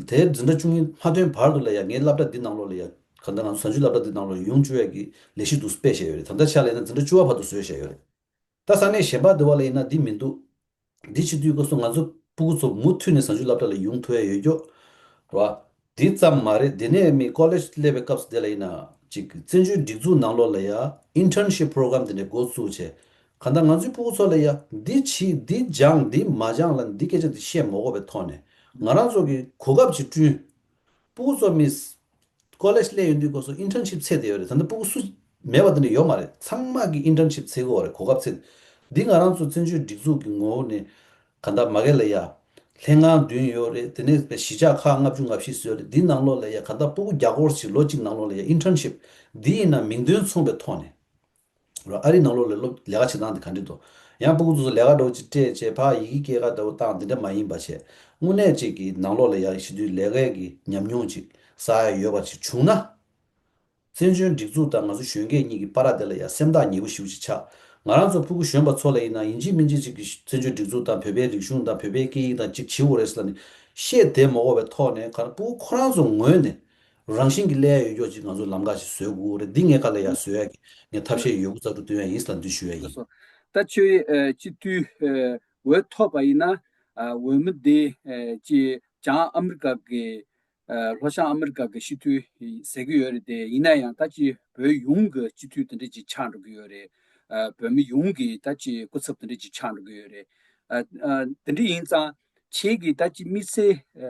དེའི་འཛིན་གྲྭ་བཅུ་གཉིས་མ་ཐོན་བར་དུ་ལ་ཡ་ངའི་སློབ་གྲྭ་འདི་ནང་ལོགས་ལ་ཡ་ག་འདྲ་ང་ཚོ་གཟའ་མཇུག་སློབ་གྲྭ་འདི་ནང་ལོགས་ཡོང་བཅུག་ཡ་གི་ལས་གཞི་འདུག་སྤེལ་བཞག་ཡོད་རེད། ད་ལྟ་ཆ་ལ་ཡིན་ན་འཛིན་གྲྭ་བཅུ་པ་བར་དུ་བཟོས་བཞག་ཡོད་རེད། ད་ས་གནས་གཞན་པ་འདི་བ་ལ་ཡིན་ན་འདི་མི་འདུག་འདི་བྱེད་དུས་སྐབས་སུ་ང་ཚོ་སྤུ་གུ་ཚོ་མུ་མཐུད་ནས་གཟའ་མཇུག་སློབ་གྲྭ་ལ་ཡོང་ཐུབ་ཡ་ཡོད་རྒྱུ་རེད་བ། འདི་ཙམ་མ་རེད། འདི་ནས་མི་ཀོ་ལེཇ་སླེབས་པའི་སྐབས་སུ་དེ་ལ་ཡིན་ན་ཅིག་བཙན་བྱོལ་སྒྲིག་འཛུགས་ནང་ལོགས་ལ་ཡ་ཨིན་ཊརན་ཤིབ་པོ་རོ་གྷ་རམ་དེ་འདྲ་འགོ་བཙུགས་བྱས། གང་ལྟར་ང་ཚོའི་སྤུ་གུ་ཚོ་ལ་ཡ་འདི་བྱེད་འདི་སྦྱང་འདི་མ་སྦྱང་ལ་འདི་སྐད་ཆ་འདི་བཤད་མ་དགོས་པའི་ཐོག་ནས་ང་རང་ཚོ་གི་གོ་སྐབས་ཅིག་བསྐྲུན། སྤུ་གུ་ཚོ་མི་ཀོ་ལེཇ་སླེབས་ཡོང་དུས་སྐབས་སུ་ཨིན་ཊརན་ཤིབ་ཚད་དེ་ཡོད་རེད། ད་ལྟ་སྤུ་གུ་སུ་མེད་པ་དེ་འདྲ་ཡོད་མ་རེད། ཚང་མ་གི་ཨིན་ཊརན་ཤིབ་ཚད་དགོས་རེད། གོ་སྐབས་ཚད། འདི་ང་རང་ཚོ་བཙན་བྱོལ་སྒྲིག་འཛུགས་ཀྱི་ངོ་བོ་ནས་གང་ལྟར་མ་གི་ལ་ཡ་ལྷན་ཁང་བདུན་ཡོད་རེད། དེ་ནས་གཞིས་ཆགས་ཁག་ལྔ་བཅུ་ང་བཞི་ཙམ་ཡོད་རེད། འདི་ནང་ལོགས་ལ་ཡ་གང་ལྟར་སྤུ་གུ་བརྒྱ་སྐོར་ཞིག་ལོ་གཅིག་ནང་ལོགས་ལ་ཡ་ཨིན་ཊརན་ཤིབ་འདི་ཡིན་ན་མིང་དོན་མཚུངས་པའི་ཐོག་ནས། ར་ཨ་རི་ནང་ལོགས་ལ་སློབ་ལས་ཀ་བྱེད་སྟངས་དེ་ག་འདྲ་འདུག་ཡང་སྤུ་གུ་ཚོ་ལས་ཀ་འདྲ་བོ་ཅིག་སྤྲད་བྱས་ཕར་ཡི་གེ་སྐྱེལ་ཀ་འདྲ་བོ་བཏང་འདི་འདྲ་མ་ཡིན་པ་བྱས། དངོས་གནས་ཅིག་གི་ནང་ལོགས་ལ་ཡ་ཤི་དུས་ལས་ཀའི་གི་ཉམས་མྱོང་ཅིག་བསགས་ཡ་ཡོད་པ་ཅིག་བྱུང་ན། བཙན་བྱོལ་སྒྲིག་འཛུགས་དང་ང་ཚོ་གཞོན་སྐྱེས་གཉིས་ཀྱི་བར་དེ་ལ་ཡ་སེམས་ཐག་ཉེ་པོ་ཞེ་པོ་ཅིག་ཆགས། ང་རང་ཚོ་སྤུ་གུ་གཞོན་པ་ཚོ་ལ་ཡིན་ན་ཡིན་གཅིག་མིན་གཅིག་ཅིག་གི་བཙན་བྱོལ་སྒྲིག་འཛུགས་དང་བོད་པའི་རིག་གཞུང་དང་བོད་པའི་སྐད་ཡིག་དང་ཅིག་བྱེད་དགོས་རེད་ཟེར་ནས་བཤད་བསྡད་མ་དགོས་པའི་ཐོག་ནས་ག་རེ་སྤུ་གུ་ཁོ་རང་ཚོ་ངོས་ནས། རང་བཞིན་གྱིས་སླེབས་ཡ་ཡོད་ཀྱོག་ཅིག་ང་ཚོ་ལམ་ཁ་ཞིག་བཟོ་དགོས་རེད། འདི་ངས་ག་ལ་ཡ་བཟོ་ཡ་གི་ངས་ཐབས་ཤེས་ཡོད་རྒུ་རྩལ་སྤྲུགས་སྟོན་ཡ་ཡིན་ཟེར་ལ་འདི་ཞུ་ཡ་ཡིན། ད་ཁྱོད་ཨ་སྤྱི་འཐུས་ཨ་འོས་ཐོབ་པ་ཡིན་ན་ཨ་འོས་མི་དེ་ཨ་ཅི་བྱང་ཨ་མི་རི་ཀ་གི་ཨ་ལྷོ་བྱང་ཨ་མི་རི་ཀ་གི་སྤྱི་འཐུས་ཟེར་གི་ཡོད་རེད་དེ། ཡིན་ན་ཡང་ད་ཅི་བོད་ཡོངས་ཀྱི་སྤྱི་འཐུས་དེ་འདྲ་ཅིག་ཆགས་འགྲོ་གི་ཡོད་རེད། ཨ་བོད་མི་ཡོངས་ཀྱི་ད་ཅི་སྐུ་ཚབ་དེ་འདྲ་ཅིག་ཆགས་འགྲོ་གི་ཡོད་རེད། ཨ་ཨ་དེ་འདྲ་ཡིན་ཙང་ཁྱེད་ཀྱི་ད་ཅི་དམིགས་བསལ་ཨ་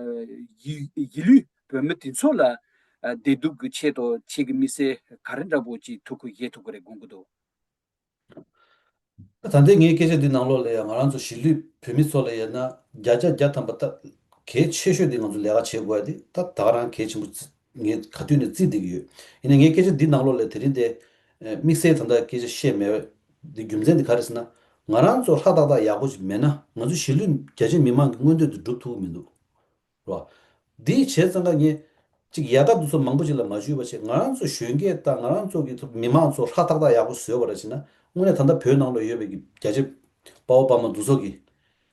ཡིད་ཡིད་ལུས་བོད་མི་དེ་ཚོ་ལ་ཨ་བདེ་སྡུག་གི་ཆེད་དུ་ཁྱེད་ཀྱི་དམིགས་བསལ་ག་རེ་འདྲ་པོ་ཅིག་ཐུགས་ཁུར་བཞེས་ཐུབ་ཀྱི་རེད་དགོངས་ཀྱི་འདུག་ད་ལྟའི་ངའི་སྐད་ཆ་འདི་ནང་ལོགས་ལ་ཡང་ང་རང་ཚོ་གཞིས་ལུས་བོད་མི་ཚོ་ལ་ཡང་ན་བརྒྱ་ཆ་བརྒྱ་ཐམ་པ་ད་གལ་ཆེ་ཤོས་འདི་ང་ཚོ་ལས་ཀ་བྱེད་དགོས་ཡ་འདི་ད་ད་ག་རང་གལ་ཆེན་པོ་ངས་ག་དུས་ནས་བརྩིས་བསྡད་ཀྱི་ཡོད། ཡིན་ནའི་ངའི་སྐད་ཆ་འདི་ནང་ལོགས་ལ་དེ་རིང་འདི་དམིགས་བསལ་ད་ལྟ་སྐད་ཆ་བཤད་མེད་པའི་འདི་རྒྱུ་མཚན་འདི་ག་རེ་ཟེར་ན། ང་རང་ཚོ་ཧྲ་ཏག་ཏག་ཡག་པོ་ཞིག་མེད་ན་ང་ཚོ་གཞིས་ལུས་རྒྱ་ཆེ་མི་མང་གི་མངོན་འདོད་འདི་སྒྲུབ་ཐུབ་ཀྱི་མི་འདུག་རོ། འདི་བྱས་ཙང་ཀ་ངས་ཅིག་ཡ་ད་འདི་ཚོ་མང་པོ་ཅིག་ལ་མ་ཞུས་པ་བྱས་ང་རང་ཚོ་གཞོན་སྐྱེས་དང་ང་རང་ཚོ་གི་མི་མང་ཚོ་ཧྲ་ཏག་ཏག་ཡག་པོ་བཟོས་པ་ར་བྱས་ན་དངོས་གནས་ད་ལྟ་བོད་ནང་ལ་ཡོད་པའི་གི་རྒྱ་ཆེ་དཔའ་བོ་དཔའ་མོ་འདི་ཚོ་གི་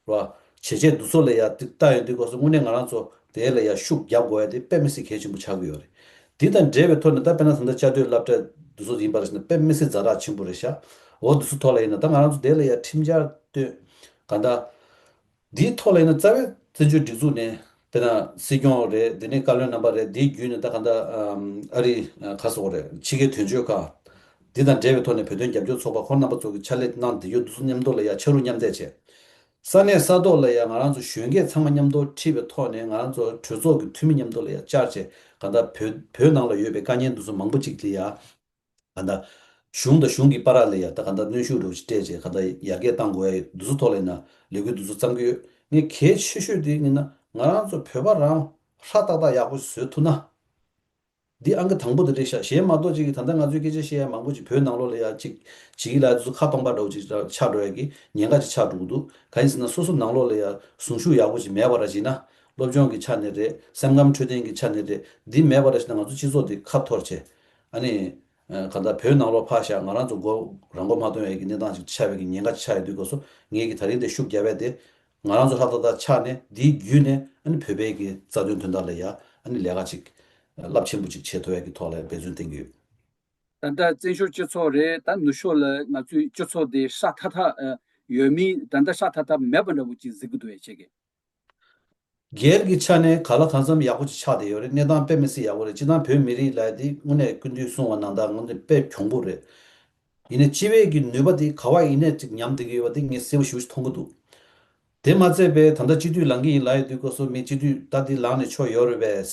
རོ། བྱས་རྗེས་འདི་ཚོ་ལ་ཡ་ཏིག་ལྟ་ཡོང་དུས་སྐབས་སུ་དངོས་གནས་ང་རང་ཚོ་དེ་ལ་ཡ་ཤུགས་རྒྱག་དགོས་ཡ་དེ་དཔེ་མི་སྲིད་གལ་ཆེན་པོ་ཆགས་ཀྱི་ཡོད་རེད། འདི་དང་འབྲེལ་བའི་ཐོག་ནས་ད་དཔེར་ན་ད་ལྟ་བཅའ་སྡོད་སློབ་གྲྭ་འདི་ཚོ་ཡིན་པར་ཞིག་ན་དཔེ་མི་སྲིད་ཛ་དྲག་ཆེན་པོ་རེད་ཤག་འོ་འདི་ཚོ་ཐོག་ལ་ཡིན་ན་ད་ང་རང་ཚོ་དེ་ལ་ཡ་ཁྲིམས་འཆར་བཏོན་གང་ལྟར། འདིའི་ཐོག་ལ་ཡིན་ན་རྩ་བའི་བཙན་བྱོལ་སྒྲིག་འཛུགས་ནས་དཔེར་ན་སྲིད་སྐྱོང་རེད། དེ་ནས་བཀའ་བློན་རྣམ་པ་རེད། འདིའི་བརྒྱུད་ནས་ད་གང་ལྟར་ཨ་རི་ཁ་སོག་རེད། ཕྱི་རྒྱལ་དོན་གཅོད་ཁག་འདི་དང་འབྲེལ་བའི་ཐོག་ནས་བོད་དོན་རྒྱབ་སྐྱོར་ཚོགས་པ་ཁོང་རྣམ་པ་ཚོ་གི་ཕྱག་ལས་གནང་བསྡད་ཡོད། འདི་ཚོ་མཉམ་དུ་ལ་ཡ་ཕྱག་རོགས་མཉམ་འདེགས་བྱས། ས་གནས་ས་ཐོག་ལ་ཡ་ང་རང་ཚོ་གཞོན་སྐྱེས་ཚང་མ་མཉམ་དུ་ཁྲིད་པའི་ཐོག་ནས་ང་རང་ཚོ་གྲོས་ཚོགས་ཀྱི་འཐུས་མི་མཉམ་དུ་ལ་ཡ་བཅར་བྱས་གང་ལྟར་བོད་བོད་ནང་ལ་ཡོད་པའི་དཀའ་ངལ་འདི་ཚོ་མང་པོ་ཅིག་ལ་ཡ། གང་ལྟར། གཞུང་དང་གཞུང་གི་བར་ལ་ཡ་ད་གང་ལྟར་གནོན་ཤུགས་འདྲ་བོ་ཞིག་སྤྲད་བྱས་གང་ལྟར་ཡར་རྒྱས་གཏང་དགོས་ཡ་འདི་ཚོ་ཐོག་ལ་ཡིན་ན་ལས་འགུལ་འདི་ཚོ་བརྩམས་ཀྱི་ཡོད། ངས་གལ་ཆེ་ཤོས་དེ་ཡིན་ན་ང་རང་ཚོ་བོད་པ་རང་ཧྲ་ཏག་ཏག་ཡག་པོ་ཞིག་བཟོས་ཐུབ་ན། འདི་ཨང་ཀི་དང་པོ་དེ་རེད་ཤག་གཞན་མ་གཏོགས་ཅིག་གིས་ད་ལྟ་ང་ཚོའི་སྐད་ཆ་བཤད་ཡ་མང་པོ་ཅིག་བོད་ནང་ལོགས་ལ་ཡ་ཅིག་བྱེད་ཀྱི་ལ་འདི་ཚོ་ཁ་སྟོང་པ་འདྲ་བོ་ཅིག་ཆགས་འགྲོ་ཡ་གི་ཉེན་ཁ་ཅིག་ཆགས་འགྲོ་གི་འདུག་གང་ཡིན་ཟེར་ན་སོ་སོ་ནང་ལོགས་ལ་ཡ་གཟུངས་གཞུག་ཡག་པོ་ཅིག་མེད་པ་ར་བྱས་ན་སློབ་སྦྱོང་གི་ཆ་ནས་རེད། སེམས་ཁམས་འཕྲོད་བསྟེན་གྱི་ཆ་ནས་རེད། འདི་མེད་པ་ར་བྱས་ན་ང་ཚོ་སྤྱི་ཚོགས་འདི་ཁ་འཐོར་བྱས། ཨ་ནི། ཨ། གང་ལྟར་བོད་ནང་ལོགས་ཕར་བཞག་ང་རང་ཚོ་མགོ་རང་མགོ་མ་ཐོན་ཡས་ཀྱི་གནས་སྟངས་ཤིག་ཆགས་པའི་གི་ཉེན་ཁ་ཆགས་ཡོད་དུས་སྐབས་སུ་ངེད་ཀྱིས་ད་རིང་འདིར་ཤུགས་རྒྱབ་ཡས་དེ། ང་རང་ཚོ་ལྷག་ཏག་ཏག་ཆགས་ནས་འདིའི་བརྒྱུད་ནས་ཨ་ནི་བོད་པའི་གི་རྩ་དོན་དོན་དག་ལ་ཡ་ཨ་ནི་ལས་ཀ་ཅིག་རླབས་ཆེན་པོ་ཅིག་བྱེད་ཐུབ་ཡས་ཀྱི་ཐོག་ལ་འབད་བརྩོན་བསྟེན་གྱི་ཡོད། ད་ལྟ་བཙན་བྱོལ་སྤྱི་ཚོགས་རེད། ད་ནུབ་ཕྱོགས་ལ་ང་ཚོའི་སྤྱི་ཚོགས་དེ་ཧྲ་ཐག་ཐག་ཨ་ཡོད་མིན་ད་ལྟ་ཧྲ་ཐག་ཐག་མེད་པ་འདྲ་བོ་ཅིག་གཟིགས་ཀྱི་འདུག་ཡ་ཁྱེད་ཀྱིས། སྒེར་གྱི་ཆ་ནས་གང་ལ་གང་འཚམ་ཡག་པོ་ཅིག་ཆགས་བསྡད་ཡོད་རེད། གནས་སྟངས་དཔེ་མི་སྲིད་ཡག་པོ་རེད། སྤྱིར་བཏང་བོད་མི་རིགས་ལབ་ཡ་དེ་དངོས་གནས་སྐུ་མདུན་གསུངས་པ་ནང་ལྟར་དངོས་གནས་དཔེ་གྱོང་པོ་རེད། ཡིན་ནའི་སྤྱི་བའི་གི་ནུས་པ་དེ་ག་བ་ཡིན་ནའི་ཅིག་ཉམས་བསྡད་ཀྱི་ཡོད་པ་དེ་ངས་གསལ་པོ་ཞེ་པོ་ཅིག་མཐོང་གི་འདུག་དེ་མ་ཚད་པའི་ད་ལྟ་སྤྱི་འཐུས་ལངས་ཀྱི་ཡིན་ལབ་ཡོད་དུས་སྐབས་སུ་མི་སྤྱི་འཐུས་ད་དེ་ལངས་ནས་ཆོག་ཡོད་རེད་པས།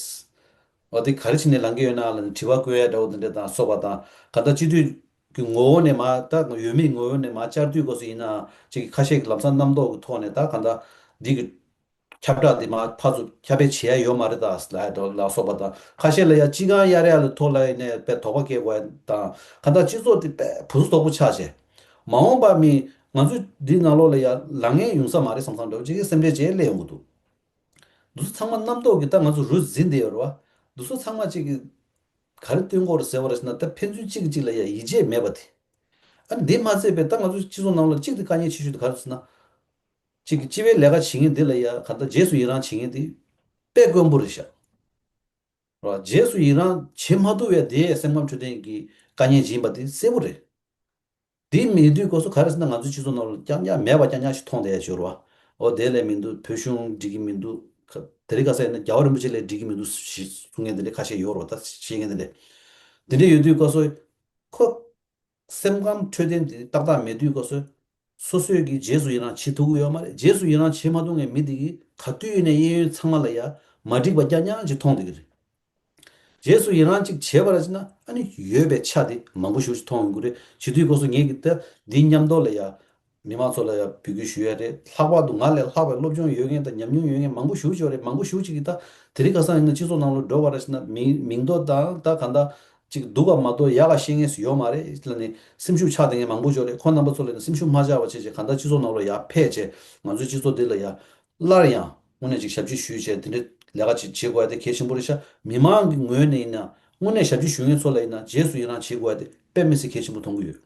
འོ་དེ་ག་རེ་བྱས་ནས་ལངས་ཀྱི་ཡོད་ན་ལབ་ནས་དྲི་བ་བཀོད་ཡ་འདྲ་བོ་དེ་འདྲ་དང་སོགས་པ་དང་གང་ལྟར་སྤྱི་འཐུས་ཀྱི་ངོ་བོ་ནས་མ་ད་ཡོད་མེད་ངོ་བོ་ནས་མ་བཅར་དུས་སྐབས་སུ་ཡིན་ན་ཅིག་ཁ་ཤས་ཀྱི་ལམ་སང་རྣམ་རྟོག་གི་ཐོག་ནས་ད་གང་ལྟར་འདི་གི་ཁྱབ་བསྒྲགས་འདི་མ་ཕར་ཚུར་ཁྱབ་སྤེལ་བྱེད་ཡ་ཡོད་མ་རེད་ད་ལ་ལ་སོགས་པ་དང་ཁ་ཤས་ལ་ཡ་སྤྱི་ཁང་གཡར་ཡ་ལ་ཐོག་ལ་ཡིན་ནས་དཔེ་དོགས་པ་སྐྱེ་དགོས་ཡ་དང་གང་ལྟར་སྤྱི་ཚོགས་འདི་དཔེ་བུ་སུ་དོག་པོ་ཆགས་བྱས། མ་འོངས་པ་མི་ང་ཚོ་འདི་ནང་ལོགས་ལ་ཡ་ལངས་ངེས་ཡོང་ས་མ་རེད་བསམ་བསམ་འདྲ་བོ་ཅིག་གི་སེམས་ཁྲལ་བྱས་སླེབས་ཡོང་གི་འདུག་འདི་ཚོ་ཚང་མ་རྣམ་རྟོག་གིས་ད་ང་ཚོ་རུ་འཛིན་བསྡད་ཡོད་རེད་བ། འདི་ཚོ་ཚང་མ་གཅིག་གིས་ག་རེ་སྟོན་གྱི་ཡོད་རེད་ཟེར་བ་རེད་ཟེར་ན་ད་ཕན་ཚུན་གཅིག་གིས་གཅིག་ལ་ཡ་ཡིད་ཆེས་མེད་པ་དེ། ཨ་ནི་འདི་མ་ཚད་པའི་ད་ང་ཚོ་སྤྱི་ཚོགས་ནང་ལ་གཅིག་དེ་དཀའ་ངལ་ཆེ་ཤོས་དེ་ག་རེ་ཟེར་ན། གཅིག་གིས་སྤྱི་པའི་ལས་ཀ་བྱེད་མཁན་འདི་ལ་ཡ་ག་ད་རྗེས་སུ་ཡི་རང་བྱེད་མཁན་དེ་དཔེ་དཀོན་པོ་རེད་ཤག་རེད་བ། རྗེས་སུ་ཡི་རང་བྱེད་མ་ཐུབ་པའི་དེའི་སེམས་ཁམས་འཕྲོད་བསྟེན་གྱི་དཀའ་ངལ་ཅིག་ཡིན་པ་དེ་གསལ་པོ་རེད། དེ་མེད་དུས་སྐབས་སུ་ག་རེ་ཟེར་ན་ང་ཚོའི་སྤྱི་ཚོགས་ནང་ལ་རྐྱང་རྐྱང་མེད་པ་རྐྱང་རྐྱང་ཞིག་མཐོང་བསྡད་ཡ་ཅིག་ཡོད་རེད་བ། འོ་དེ་ལས་མི་འདུག་བོད་གཞུང་འགྲིག་གི་མི་འདུག་ག་དེ་རིང་ཁ་སང་ཡིན་ན་རྒྱལ་བ་རིན་པོ་ཆེ་ལས་འགྲིག་གི་མི་འདུག་ཞེས་གསུང་མཁན་དེ་འདྲ་ཁ་ཤས་ཡོད་རེད་བ། ད་བཤད་མཁན་དེ་འདྲ། དེ་འདྲ་ཡོད་དུས་སྐབས་སུ་ཁོ་སེམས་ཁམས་འཕྲོད་བསྟེན་དེ་ཏག་ཏག་མེད་དུས་སྐབས་སུ་སོ་སོས་ཀྱིས་རྗེས་སུ་ཡི་རང་བྱེད་ཐུབ་ཀྱི་ཡོད་མ་རེད། རྗེས་སུ་ཡི་རང་བྱེད་མ་ཐུབ་མཁན་མི་དེ་གིས་ག་དུས་ཡིན་ནའི་གཡས་གཡོན་ཚང་མ་ལ་ཡ་མ་འགྲིག་པ་རྐྱང་རྐྱང་ཅིག་མཐོང་བསྡད་ཀྱི་རེད། རྗེས་སུ་ཡི་རང་ཅིག་བྱས་པ་ར་ཅིག་ན་ཨ་ནི་ཡོད་པའི་ཆ་དེ་མང་པོ་ཞེ་པོ་ཅིག་མཐོང་ཡོང་གི་རེད། བྱེད་དུས་སྐབས་སུ་ངེད་ཀྱིས་ད་འདི་མཉམ་དུ་ལ་ཡ་མི་མང་ཚོ་ལ་ཡ་འབོད་སྐུལ་ཞུ་ཡ་རེད། ལྷག་པར་དུ་ང་ལས་ལྷག་པའི་སློབ་སྦྱོང་ཡོད་མཁན་དང་ཉམས་མྱོང་ཡོད་མཁན་མང་པོ་ཞེ་པོ་ཅིག་ཡོད་རེད། མང་པོ་ཞེ་པོ་ཅིག་གིས་ད་དེ་རིང་ཁ་སང་ཡིན་ན་སྤྱི་ཚོགས་ནང་ལ་འགྲོ་བ་ར་ཅིག་ན་མིང་མིང་འདོགས་དང་ད་གང་ལྟར་ཅིག་སྡུག་ག་མ་གཏོགས་ཡག་ག་བཤད་མཁན་སུ་ཡོད་མ་རེད་ལ་ནི་སེམས་ཤུགས་ཆག་བསྡད་མཁན་མང་པོ་ཞིག་ཡོད་རེད། ཁོང་རྣམ་པ་ཚོ་ལ་ཡིན་ན་སེམས་ཤུགས་མ་ཆག་པ་བྱས་བྱས་གང་ལྟར་སྤྱི་ཚོགས་ནང་ལ་ཡར་ཕེབས་བྱས་ང་ཚོའི་སྤྱི་ཚོགས་འདི་ལ་ཡ། སླར་ཡང་དངོས་གནས་ཅིག་ཞབས་ཕྱི་ཞུས་བྱས་དེ་འདྲའི་ལས་ཀ་ཅིག་བྱེད་དགོས་ཡ་དེ་གལ་ཆེན་པོ་རེད་ཤག་མི་མང་གི་ངོས་ནས་ཡིན་ན་དངོས་གནས་ཞབས་ཕྱི་ཞུ་མཁན་ཚོ་ལ་ཡིན་ན་རྗེས་སུ་ཡི་རང་བྱེད་དགོས་ཡ་དེ་དཔེ་མི་སྲིད་གལ་ཆེན་པོ་མཐོང་གི་ཡོད།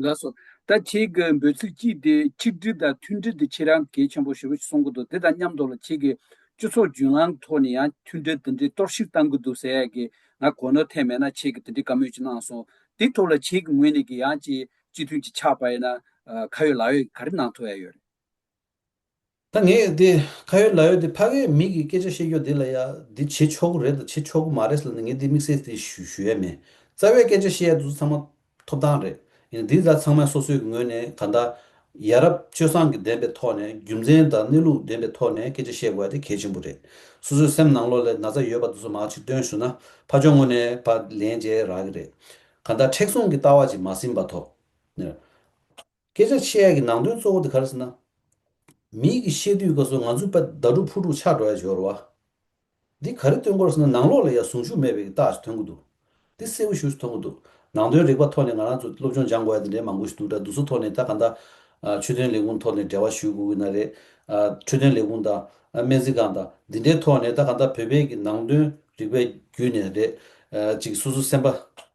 ལགས་སོ། ད་ཁྱེད་ཀྱི་འབོད་ཚིག་གཅིག་དེ་ཆིག་སྒྲིལ་དང་མཐུན་སྒྲིལ་དེ་ཁྱེད་རང་གལ་ཆེན་པོ་ཞེ་པོ་ཞིག་གསུང་གི་འདུག་དེ་དང་མཉམ་དུ་ལ་ཁྱེད་ཀྱི་སྤྱི་ཚོགས་བརྒྱུད་ལམ་ཐོག་ནས་ཡང་མཐུན་སྒྲིལ་དེ་འདྲའི་གཏོར་བཤིག་གཏང་གི་འདུག་ཟེར་ཡ་གི་ང་གོ་ནོར་ཐེབས་མེད་ན་ཁྱེད་ཀྱི་དེ་འདྲའི་བཀའ་མོལ་ཅིག་གནང་སོང་། དེ་ཐོག་ལ་ཁྱེད་ཀྱི་ངོས་ནས་ཀྱི་ཡང་ཅིག་སྤྱི་མཐུན་ཅིག་ཆགས་པ་ཡིན་ན་ཁ་ཡོད་ལག་ཡོད་ག་རེ་གནང་ཐུབ་ཡ་ཡོད་རེད། ད་ངས་དེ་ཁ་ཡོད་ལག་ཡོད་དེ་ཕ་གིའི་མི་གི་སྐད་ཆ་བཤད་རྒྱུ་དེ་ལ་ཡ་འདི་བྱེད་ཆོག་གི་རེད་དང་བྱེད་ཆོག་གི་མ་རེད་ཟེར་ནས་ངས་འདི་དམིགས་བསལ་དེ་ཞུ་ཞུ་ཡ་མེད། རྩ་བའི་སྐད་ཆ་བཤད་ཡ་དེ་ཚོ་ཚང་མ་ཐོབ་ཐང་རེད། ཡིན་འདི་ལ་ཚང་མ་སོ་སོའི་ངོས་ནས་ག་འདྲ་ཡ་རབས་སྤྱོད་བཟང་གི་ལྡན་པའི་ཐོག་ནས་རྒྱུ་མཚན་དང་གནས་ལུགས་ལྡན་པའི་ཐོག་ནས་སྐད་ཆ་བཤད་དགོས་ཡ་དེ་གལ་ཆེན་པོ་རེད། སོ་སོའི་སེམས་ནང་ལོགས་ལ་ན་ཚ་ཡོད་པ་དེ་ཚོ་མར་ཅིག་སྟོན་ཞུ་ན་ཕར་ཕྱོགས་ངོས་ནས་ཕར་ལན་འཇལ་རག་གི་རེད། ག་འདྲ་མཁྲེགས་བཟུང་གི་ལྟ་བ་ཅིག་མ་ཟིན་པ་ཐོག་ནས། སྐད་ཆ་བཤད་ཡག་གི་ནང་དོན་གཙོ་བོ་དེ་ག་རེ་ཟེར་ན། མི་གིས་བཤད་དུས་སྐབས་སུ་ང་ཚོ་དཔེ་ཟླ་དྲུག་ཕོ་དྲུག་ཆགས་འགྲོ་ཡ་ཅིག་ཡོད་རེད་བ། འདི་ག་རེ་སྟོན་གྱི་ཡོད་རེད་ཟེར་ན་ནང་ལོགས་ལ་ཡ་གཟུངས་གཞུག་མེད་པའི་རྟགས་ཤིག་ཐོན་གྱི་འདུག་འདི་གསལ་པོ་ཞེ་པོ་ཞིག་མཐོང་གི་འདུག་ནང་དོན་རིག་པ་ཐོག་ནས་ང་རང་ཚོ་སློབ་སྦྱོང་སྦྱང་དགོས་ཡ་འདི་འདྲའི་མང་པོ་ཞིག་འདུག་ད་འདུག་སེ་ཐོག་ནས་ད་ག་འདྲ། ཨ། འཕྲོད་བསྟེན་ལས་ཁུངས་ཐོག་ནས་འབྲེལ་བ་ཞུ་དགོས་ཀྱི་ན་རེད། ཨ། འཕྲོད་བསྟེན་ལས་ཁུངས་དང་། ཨ། སྨན་རྩིས་ཁང་དང་འདི་འདྲའི་ཐོག་ནས་ད་ག་འདྲ་བོད་པའི་གི་ནང་དོན་རིག་པའི་བརྒྱུད་ནས་རེད། ཨ། ཅིག་སོ་སོ་སེམས་པ་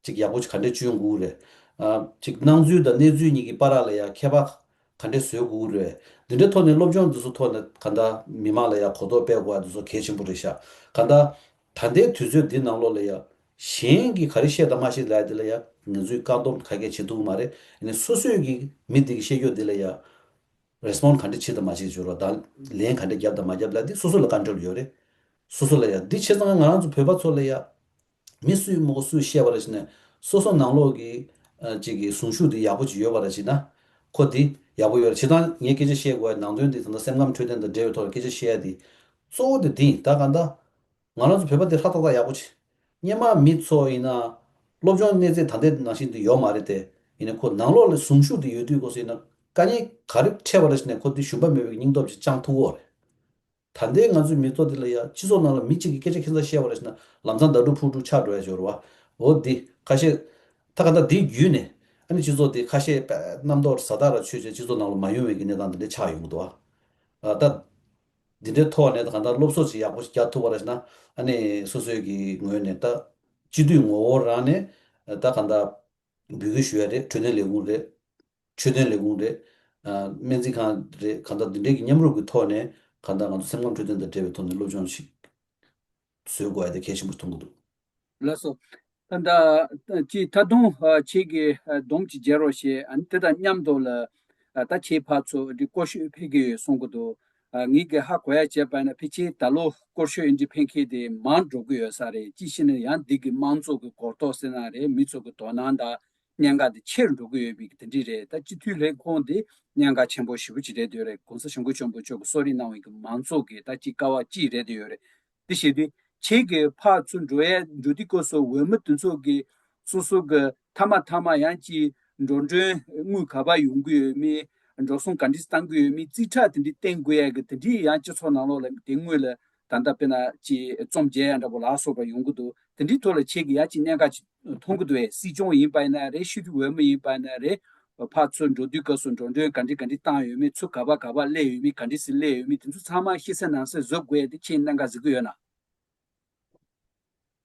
ཅིག་ཡག་པོ་ཅིག་ག་འདྲས་བཅོས་དགོས་རེད། ཨ། ཅིག་སྣང་ཚུལ་དང་གནས་ཚུལ་གཉིས་ཀྱི་བར་ལ་ཡང་ཁྱད་པར་ག་འདྲས་བཟོ་དགོས་རེད། འདི་འདྲའི་ཐོག་ནས་སློབ་སྦྱོང་འདི་ཚོ་ཐོག་ནས་ག་འདྲ་མི་མང་ལ་ཡང་གོ་རྟོགས་སྤེལ་དགོས་པ་འདི་ཚོ་གལ་ཆེན་པོ་རེད་ཤག་ག་འདྲ་ད་ལྟའི་དུས་ཚོད་འདི་ནང་ལོགས་ལ་ཡང་ གཞན་གྱིས་ག་རེ་བཤད་དང་མ་བཤད་ལབ་ཡ་དེ་ལ་ཡ་ང་ཚོས་བཀག་སྡོམ་ག་གེ་བྱེད་ཐུབ་ཀྱི་མ་རེད། ཡིན་ནའི་སོ་སོས་ཀྱི་མི་དེ་གི་བཤད་རྒྱུ་དེ་ལ་ཡ་རེ་སི་པོན་ཌི་ག་འདྲ་བྱེད་དང་མ་བྱེད་ཅོག་ར་དང་ལན་ག་འདྲ་རྒྱབ་དང་མ་རྒྱབ་ལབ་དེ་སོ་སོ་ལ་ཀོན་ཊོལ་ཡོད་རེད། སོ་སོ་ལ་ཡ་འདི་བྱས་ཙང་ང་རང་ཚོ་བོད་པ་ཚོ་ལ་ཡ་མི་སུས་མོ་སུས་བཤད་པ་ར་བྱས་ནས་སོ་སོ་ནང་ལོགས་ཀྱི་ཨ་ཅིག་གི་གཟུངས་གཞུག་དེ་ཡག་པོ་ཅིག་ཡོད་པ་ར་བྱས་ན་ཁོ་དེ་ཡག་པོ་ཡོད་རེད། བྱས་ཙང་ངས་སྐད་ཆ་བཤད་དགོས་ཡ་ནང་དོན་དེ་ད་ལྟ་སེམས་ཁམས་འཕྲོད་བསྟེན་དང་འབྲེལ་བའི་ཐོག་ལ་སྐད་ཆ་བཤད་ཡ་དེ་གཙོ་བོ་དེ་འདི་ཡིན། ད་གང་ལྟར། ང་རང་ཚོ་བོད་པ་དེ་ཧྲ་ཏག་ཏག་ཡག་པོ་བྱེད། སྔོན་མ་མི་ཚོ་ཡིན་ན་སློབ་སྦྱོང་གནས་ཚད་ད་ལྟའི་ནང་བཞིན་དུ་ཡོད་མ་རེད་དེ། ཡིན་ན་ཁོ་ནང་ལོགས་ལ་གཟུངས་གཞུག་དེ་ཡོད་དུས་སྐབས་སུ་ཡིན་ན་དཀའ་ངལ་ག་རེ་འཕྲད་པ་རེད་ཟེར་ནས་ཁོ་དེ་ཞུམ་པ་མེད་པའི་སྙིང་སྟོབས་ཅིག་བཅངས་ཐུབ་ཀྱི་ཡོད་རེད། ད་ལྟའི་ང་ཚོའི་མི་ཚོགས་འདི་ལ་ཡ་སྤྱི་ཚོགས་ནང་ལ་མི་གཅིག་གིས་སྐད་ཆ་ཁྱད་མཚར་བཤད་པ་རེད་ཟེར་ན་ལམ་སང་ཟླ་དྲུག་ཕུག་དྲུག་ཆགས་འགྲོ་ཡ་ཅིག་ཡོད་རེད་བ། འོ་འདི་ཁ་ཤས་ད་ག་ད་འདི་བརྒྱུད་ནས་ཨ་ནི་སྤྱི་ཚོགས་འདི་ཁ་ཤས་རྣམ་རྟོག་ཟ་ཐག་ར་ཆོད་བྱས་སྤྱི་ཚོགས་ནང་ལ་མ་ཡོང་བའི་གི་གནས་སྟངས་འདི་འདྲ་ཆགས་ཡོང་གི་འདུག་བ། ད། འདི་འདྲའི་ཐོག་ནས་གང་ལྟར་སློབ་གསོ་ཅིག་ཡག་པོ་ཞིག་རྒྱག་ཐུབ་པ་རེད་ཟེར་ན་ཨ་ནི་སོ་སོའི་གི་ངོས་ནས་ད་སྤྱི་འཐུས་ངོ་བོ་རང་ནས་ད་གང་ལྟར་འབོད་སྐུལ་ཞུ་ཡ་རེད། འཕྲོད་བསྟེན་ལས་ཁུངས་རེད། འཕྲོད་བསྟེན་ལས་ཁུངས་རེད། ཨ་སྨན་རྩིས་ཁང་རེད། གང་ལྟར་འདི་འདྲའི་གི་མཉམ་རུབ་ཀྱི་ཐོག་ནས་གང་ལྟར་ང་ཚོ་སེམས་ཁམས་འཕྲོད་བསྟེན་དང་འབྲེལ་བའི་ཐོག་ནས་སློབ་སྦྱོང་ཞིག་བཟོ་དགོས་ཡ་དེ་གལ་ཆེན་པོ་མཐོང་གི་འདུག། ལགས་སོ། ད་ལྟ་ཅིག་ད་དུང་ཨ་ཁྱེད་ཀྱིས་ཨ་སྡོམ་ཅིག་བརྒྱབ་རོགས་ཞེས། ཨ་ནི་དེ་དང་མཉམ་དུ་ལ་ཨ་ད་ཁྱེད་ཕར་ཚུར་འདི་སྐོར་ཤོད་ཕེབས་ཀྱི་ཡོད་གསུང་གི་འདུག། ཨ་ངེད་ཀྱིས་ཧ་གོ་ཡ་བྱས་པ་ན་ཕལ་ཆེར་ད་ལོ་སྐོར་ཤོད་འདི་ཕེབས་མཁན་དེ་མང་འགྲོ་གི་ཡོད་ས་རེད། ཅི་ཞེ་ན་ཡང་འདི་གི་དམངས་གཙོ་གི་གོ་རྟོགས་ཟེར་ན་རེད། མི་ཚོ་གི་དོ་སྣང་དང་གནད་འགག་དེ་ཆེར་འགྲོ་གི་ཡོད་པའི་དེ་འདྲ་རེད། ད་སྤྱི་འཐུས་ལས་ཁུངས་དེ་གནད་འགག་ཆེན་པོ་ཞེ་པོ་ཅིག་རེད་འདོད་རེད། གོང་ས་སྐྱབས་མགོན་ཆེན་པོ་མཆོག་གིས་གསོལ་རས་གནང་བའི་གི་མང་གཙོ་གི་ད་ཅིག་ཀ་བ་ཅིག་རེད་འདོད་ཡོད་རེད། དེ་བྱས་དུས་ཁྱེད་ཀྱིས་ཕར་ཚུར་འགྲོ་ཡས་འགྲོ་དུས་སྐབས་སུ་འོས་མི་དེ་ཚོ་གིས་སོ་སོ་གི་མཐའ་མ་མཐའ་མ་ཡང་ཅིག་འགྲོ་གྲོན་དངུལ་ག་པར་ཡོང་གི་ཡོད་མེད། འགྲོ་སོང་ག་འདྲས་བཏང་གི་ཡོད་མེད་རྩིས་ཁྲ་དེ་འདྲས་བསྟན་དགོས་ཡས་ཀྱི་དེ་འདྲས་ཡང་སྤྱི་ཚོགས་ནང་ལོགས་ལ་དེ་སྔོན་ལ་ད་ལྟ་དཔེར་ན་ཅིག་རྩོམ་མཇལ་ཡ་འདྲ་པོ་ལ་སོགས་པ་ཡོང་གི་འདུག། དེ་འདྲའི་ཐོག་ལ་ཁྱེད་ཀྱིས་ཡང་ཅིག་གནད་འགག་ཅིག་མཐོང་གི་འདུག་པས། སྲིད་སྐྱོང་ཡིན་པ་ཡིན་ན་རེད། སྤྱི་འཐུས་འོས་མི་ཡིན་པ་ཡིན་ན་རེད། ཕར་ཚུར་འགྲོ་དུས་སྐབས་སུ་འགྲོ་གྲོན་ག་འདྲ་ག་འདྲ་བཏང་ཡོད་མེད། ཚུར་ག་པར་ག་པར་སླེབས་ཡོད་མེད། ག་འདྲ་སེ་སླེབས་ཡོད་མེད། དེ་ཚོ་ཚང་མ་ཤེས་གསལ་ནང་གསལ་བཟོ་དགོས་ཡ་དེ་ཁྱེད་གནད་འགག་གཟིགས་ཀྱི་ཡོད་ན།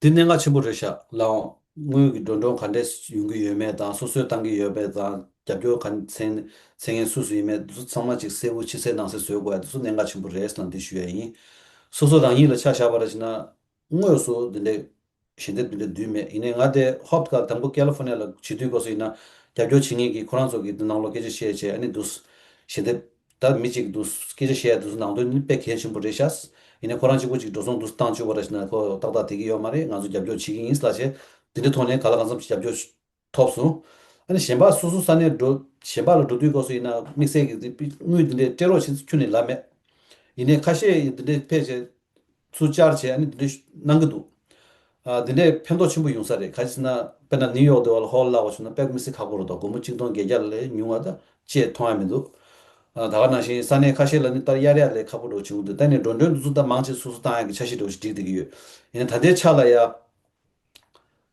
འདི་གནད་འགག་ཆེན་པོ་རེད་ཤག་ལགས། དངུལ་གྱི་འགྲོ་གྲོན་ག་འདྲས་ཡོང་གི་ཡོད་མེད་དང་། སོ་སོས་བཏང་གི་ཡོད་མེད་དང་། རྒྱབ་སྐྱོར་ག་འཚོལ་མཚོན་མཁན་སུ་སུ་ཡིན་མེད། འདི་ཚོ་ཚང་མ་ཅིག་གསལ་པོ་ཕྱི་གསལ་ནང་གསལ་བཟོ་དགོས་ཡ་འདི་ཚོ་གནད་འགག་ཆེན་པོ་རེད་ཟེར་ན་འདི་ཞུ་ཡ་ཡིན། སོ་སོ་རང་ཉིད་ལ་ཆ་བཞག་པ་རེད་ཅེ་ན། དངོས་སུ་འདི་འདྲའི་ཞལ་འདེབས་འདི་འདྲ་བསྡུས་མེད། ཡིན་ནའི་ང་དེ་ཧོབ་ཀ་དང་པོ་ཀེ་ལི་ཧྥོར་ནི་ཡ་ལ་བྱེད་དུས་སྐབས་སུ་ཡིན་ན་རྒྱབ་སྐྱོར་བྱེད་མཁན་གྱི་ཁོ་རང་ཚོ་གིས་འདི་ནང་ལོགས་སྐད་ཆ་བཤད་བྱས། ཨ་ནི་འདུག་ཞལ་འདེབས་ད་མི་གཅིག་འདུག་སྐད་ཆ་བཤད་ཡ་འདུག་ནང་དོན་ནི་དཔེ་གལ་ཆེན་པོ་རེད་ཤག། ཡིན་ནའི་ཁོ་རང་གཅིག་པོ་གཅིག་འགྲོ་སོང་འདུག་བཏང་བཅུག་པ་རེད་ཟེར་ན་ཁོ་ཏག་ཏག་དེ་གི་ཡོད་མ་རེད། ང་ཚོ་རྒྱབ་སྐྱོར་བྱེད་ཀྱི་ཡིན་ལབ་བྱས་འདི་འདྲའི་ཐོག་ནས་ག་ལ་གང་འཚམ་ཞིག་རྒྱབ་སྐྱོར་ཐོབ་སོང་། ཨ་ནི་གཞན་པ་སོ་སོ་ས་གནས་འགྲོ་གཞན་པ་ལ་འགྲོ་དུས་སྐབས་སུ་ཡིན་ན་དམིགས་བསལ་གྱི་དངུལ་འདི་འདྲའི་སྤྲད་རོགས་བྱེད་ཁྱོན་ནས་ལབ་མེད། ཡིན་ནའི་ཁ་ཤས་འདི་འདྲའི་ཕལ་ཆེར་ཚུར་བཅར་བྱས་ཨ་ནི་འདི་འདྲའི་གནང་གི་འདུག། ཨ་འདི་འདྲའི་ཕན་ཐོགས་ཆེན་པོ་ཡོང་ས་རེད། ག་རེ་ཟེར་ན་དཔེར་ན་ནིའུ་ཡོག་དེ་བ་ལ་ཧོལ་ལབ་པ་བྱུང་ན་དཔེ་མི་སྲིད་ཁག་པོ་རེད་དོ། སྒོར་མོ་གཅིག་སྟོང་བརྒྱད་བརྒྱ་ལས་ཉུང་བ་ད་ཅེས་མཐོང་ཡ་མི་འདུག། ཨ་ད་ག་ནང་བཞིན་ས་གནས་ཁ་ཤས་ལ་ནི་ལྟར་གཡར་ཡ་ལས་ཁག་པོ་འགྲོ་བྱུང་འདུག། ད་ནི་འགྲོ་གྲོན་འདི་ཚོ་ད་མང་ཆེ་སོ་སོ་བཏང་ཡ་གི་འཆར་གཞི་འདྲ་བོ་ཞིག་བསྒྲིགས་བསྡད་ཀྱི་ཡོད། ཡིན་ན་ད་ལྟའི་ཆ་ལ་ཡ།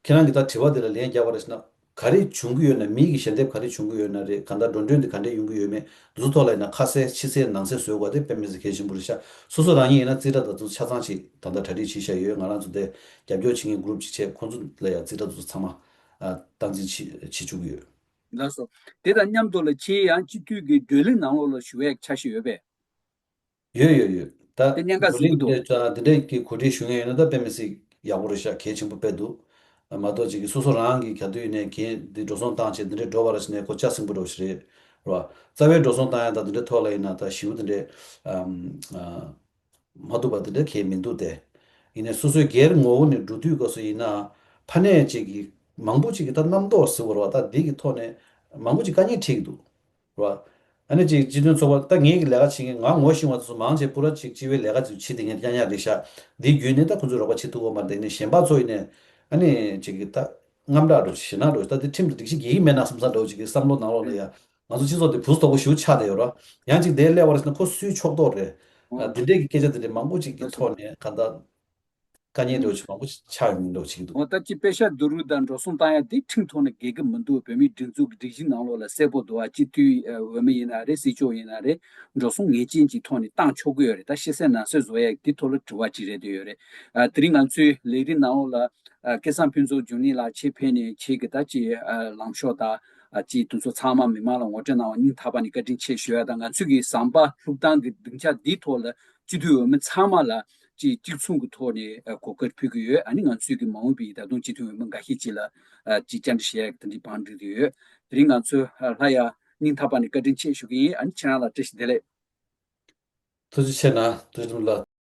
ཁྱེད་རང་གིས་ད་དྲི་བ་འདི་ལ་ལན་རྒྱག་པ་རེད་ཟེར་ན། ག་རེ་བྱུང་གི་ཡོད་ན། མི་གི་ཞལ་འདེབས་ག་རེ་བྱུང་གི་ཡོད་ན་རེད། གང་ལྟར་འགྲོ་གྲོན་འདི་ག་འདྲས་ཡོང་གི་ཡོད་མེད་འདི་ཚོ་ཐོག་ལ་ཡིན་ན་ཁ་གསལ་ཕྱི་གསལ་ནང་གསལ་བཟོ་དགོས་དེ་དཔེ་མི་སྲིད་གལ་ཆེན་པོ་རེད་ཤག། སོ་སོ་རང་ཉིད་ཡིན་ན་རྩིས་ཁྲ་དང་དེ་ཚོ་ཆ་ཚང་ཅིག་ད་ལྟ་གྲ་སྒྲིག་བྱས་བཞག་ཡོད། ང་རང་ཚོ་དེ་རྒྱབ་སྐྱོར་བྱེད་མཁན་གུ་རུབ་ཅིག་བྱས་ཁོང་ཚོ་ལ་ཡང་རྩིས་ཁྲ་དེ་ཚོ་ཚང་མ་ཨ་སྟངས་འཛིན་བྱེད་བྱེད་བཅུག་གི་ཡོད། ལགས་སོ། དེ་དང་མཉམ་དུ་ལ་ཁྱེད་ཡང་སྤྱི་འཐུས་ཀྱི་བགྲོ་གླེང་ནང་ལོགས་ལ་ཞུགས་པའི་འཆར་གཞི་ཡོད་པས། ཡོད་ཡོད་ཡོད། ད་དེ་གནད་འགག་བགྲོ་གཟིགས་ཀྱི་གླེང་འདི་འདྲ་འདི་འདྲའི་གི་གོ་སྒྲིག་ཞུ་མཁན་ཡོད་ན་ད་དཔེ་མི་སྲིད་ཡག་པོ་རེད་ཤག། གལ་ཆེན་པོ་དཔེ་འདུག། མ་གཏོགས་ཅིག་གི་སོ་སོ་རང་གི་ག་དུས་ཡིན་ནའི་གན་འདི་འགྲོ་སོང་བཏང་བྱས་འདི་འདྲའི་འགྲོ་བ་རེད་ཟེར་ནས་ཁོ་ལྕགས་སྲིན་པོ་འདྲ་བོ་ཞིག་རེད། རེད་བ། རྩ་བའི་འགྲོ་སོང་བཏང་ཡ་དང་འདི་འདྲའི་ཐོག་ལ་ཡིན་ན་ད་ཞེ་པོ་འདི་འདྲའི་ཨམ་ཨ་མ་ཐུབ་པ་འདི་འདྲ་གང་ཡང་མི་འདུག་སྟེ། ཡིན་ནའི་སོ་སོའི་སྒེར་ངོ་བོ་ནས་འགྲོ་དུས་སྐབས་སུ་ཡིན་ན་ཕ་ནས་ཅིག་གི་མང་པོ་ཅིག་གི་ད་རྣམ་རྟོག་ཟེར་བ་རེད་བ། ད་འདི་གི་ཐོག་ནས་མང་པོ་ཅིག་དཀའ་ངལ་འཕྲད་ཀྱི་འདུག། རེད་བ། ཨ་ནི་ཅིག་སྤྱི་མཐུན་ཚོགས་པ་ད་ངེད་ཀྱི་ལས་ཀ་བྱེད་མཁན་ང་ངོ་ཤེས་པ་ཚོ་མང་ཆེ་པུ་ར་ཅིག་སྤྱི་པའི་ལས་ཀ་ཅིག་བྱེད་བསྡད་མཁན་རྐྱང་རྐྱང་རེད་ཤག། འདི་བརྒྱུད་ནས་ད་ཁོ་ཚོས་རོགས་པ་བྱེད་ཐུབ་ཀྱི་ཡོད་མ་རེད། དེ་ནས་གཞན་པ་ཚོ་ཡིན་ནའི་ཨ་ནི་ཅིག་གི་ད་དངངས་སྐྲག་འདྲ་ཞེད་སྣང་འདྲ་ད་འདི་ཁྲིམས་དང་སྒྲིག་གཞི་འགལ་གྱི་མེད་ན་བསམ་ས་འདྲ་ཅིག་གི་བསམ་བློ་ནང་ལོགས་ལ་ཡ་ང་ཚོ་སྤྱི་ཚོགས་དེ་བུ་སྟོབས་པོ་ཞེ་པོ་ཆགས་བསྡད་ཡོད་ར། ཡང་ཅིག་དེར་སླེབས་པ་རེད་ཟེར་ན་ཁོ་སུའི་ཕྱོགས་གཏོགས་རེད། ཨ་འདི་འདྲས་ཀྱི་སྐད་ཆ་འདི་འདྲས་མང་པོ་ཅིག་གི་ཐོག་ནས་གང་ལྟར། དཀའ་ངལ་འདྲ་བོ་ཅིག་མང་པོ་ཅིག་ཆགས་ཡོང་མིན་འདྲ་བོ་ཅིག་འདུག། འོ་ད་ཅི་པེ་ཤ་བསྡུ་རུབ་དང་འགྲོ་སོང་བཏང་ཡ་དེ་ཁྲིམས་ཐོག་ནས་འགལ་གྱི་མི་འདུག། བོད་མིའི་སྒྲིག་འཛུགས་ཀྱི་སྒྲིག་གཞི་ནང་ལོགས་ལ་གསལ་པོ་འདུག་ཨ། སྤྱི་འཐུས་འོས་མི་ཡིན་ན་རེད། སྲིད་སྐྱོང་ཡིན་ན་རེད། འགྲོ་སོང་ངེས་ཅན་གྱི་ཐོག་ནས་བཏང་ཆོག་གི་ཡོད་རེད། ད་ཤེས་གསལ་ནང་གསལ་བཟོ་ཡ་དེ་ཐོག་ལ་དྲི་བ་ཅིག་རེད་འདོད་ཡོད་རེད། ཨ་དེ་རིང་ང་ཚོའི་ལས་རིམ་ནང་ལོགས་ལ་ཨ་སྐལ་བཟང་ཕུན་ཚོགས་འབྱུང་གནས་ལགས་ཁྱེད་ཕེབས་ནས་ཁྱེད་ཀྱི་ད་ཅི་ཨ་ལངས་ཕྱོགས་དང་ཨ་ཅི་དེ་ཚོ་ཚང་མ་མི་མང་ལ་ངོ་སྤྲོད་གནང་བ་སྙིང་ཐག་པ་ནས་བཀའ་དྲིན་ཆེ་ཞུ་ཡ་དང་། ང་ཚོས་ཀྱི་ཟམ་པ་བླུགས་སྟངས་ཀྱི་སྡིངས་ཆ་འདིའི་ཐོག་ལ་སྤྱི་འཐུས་འོས་མི་ཚང་མ་ལ་ ཅིག་གཅིག་མཚུངས་ཀྱི་ཐོག་ནས་ཨ་གོ་སྐབས་ཕུལ་གྱི་ཡོད། ཨ་ནི་ང་ཚོས་ཀྱི་མ་འོངས་པའི་ད་དུང་སྤྱི་འཐུས་འོས་མི་འགའ་ཤས་ཅིག་ལ་ཨ་ཅིག་བཅར་འདྲི་བྱེད་ཡག་གི་དེ་འདྲའི་བང་སྒྲིག་གི་ཡོད། དེ་རིང་ང་ཚོས་ཨ་སླར་ཡང་སྙིང་ཐག་པ་ནས་བཀའ་དྲིན་ཆེ་ཞུ་གི་ཡིན། ཨ་ནི་ཁྱེད་རང་ལ་བཀྲ་ཤིས་བདེ་ལེགས། ཐུགས་རྗེ་ཆེ་གནང་། བཀྲ་ཤིས་བདེ་ལེགས།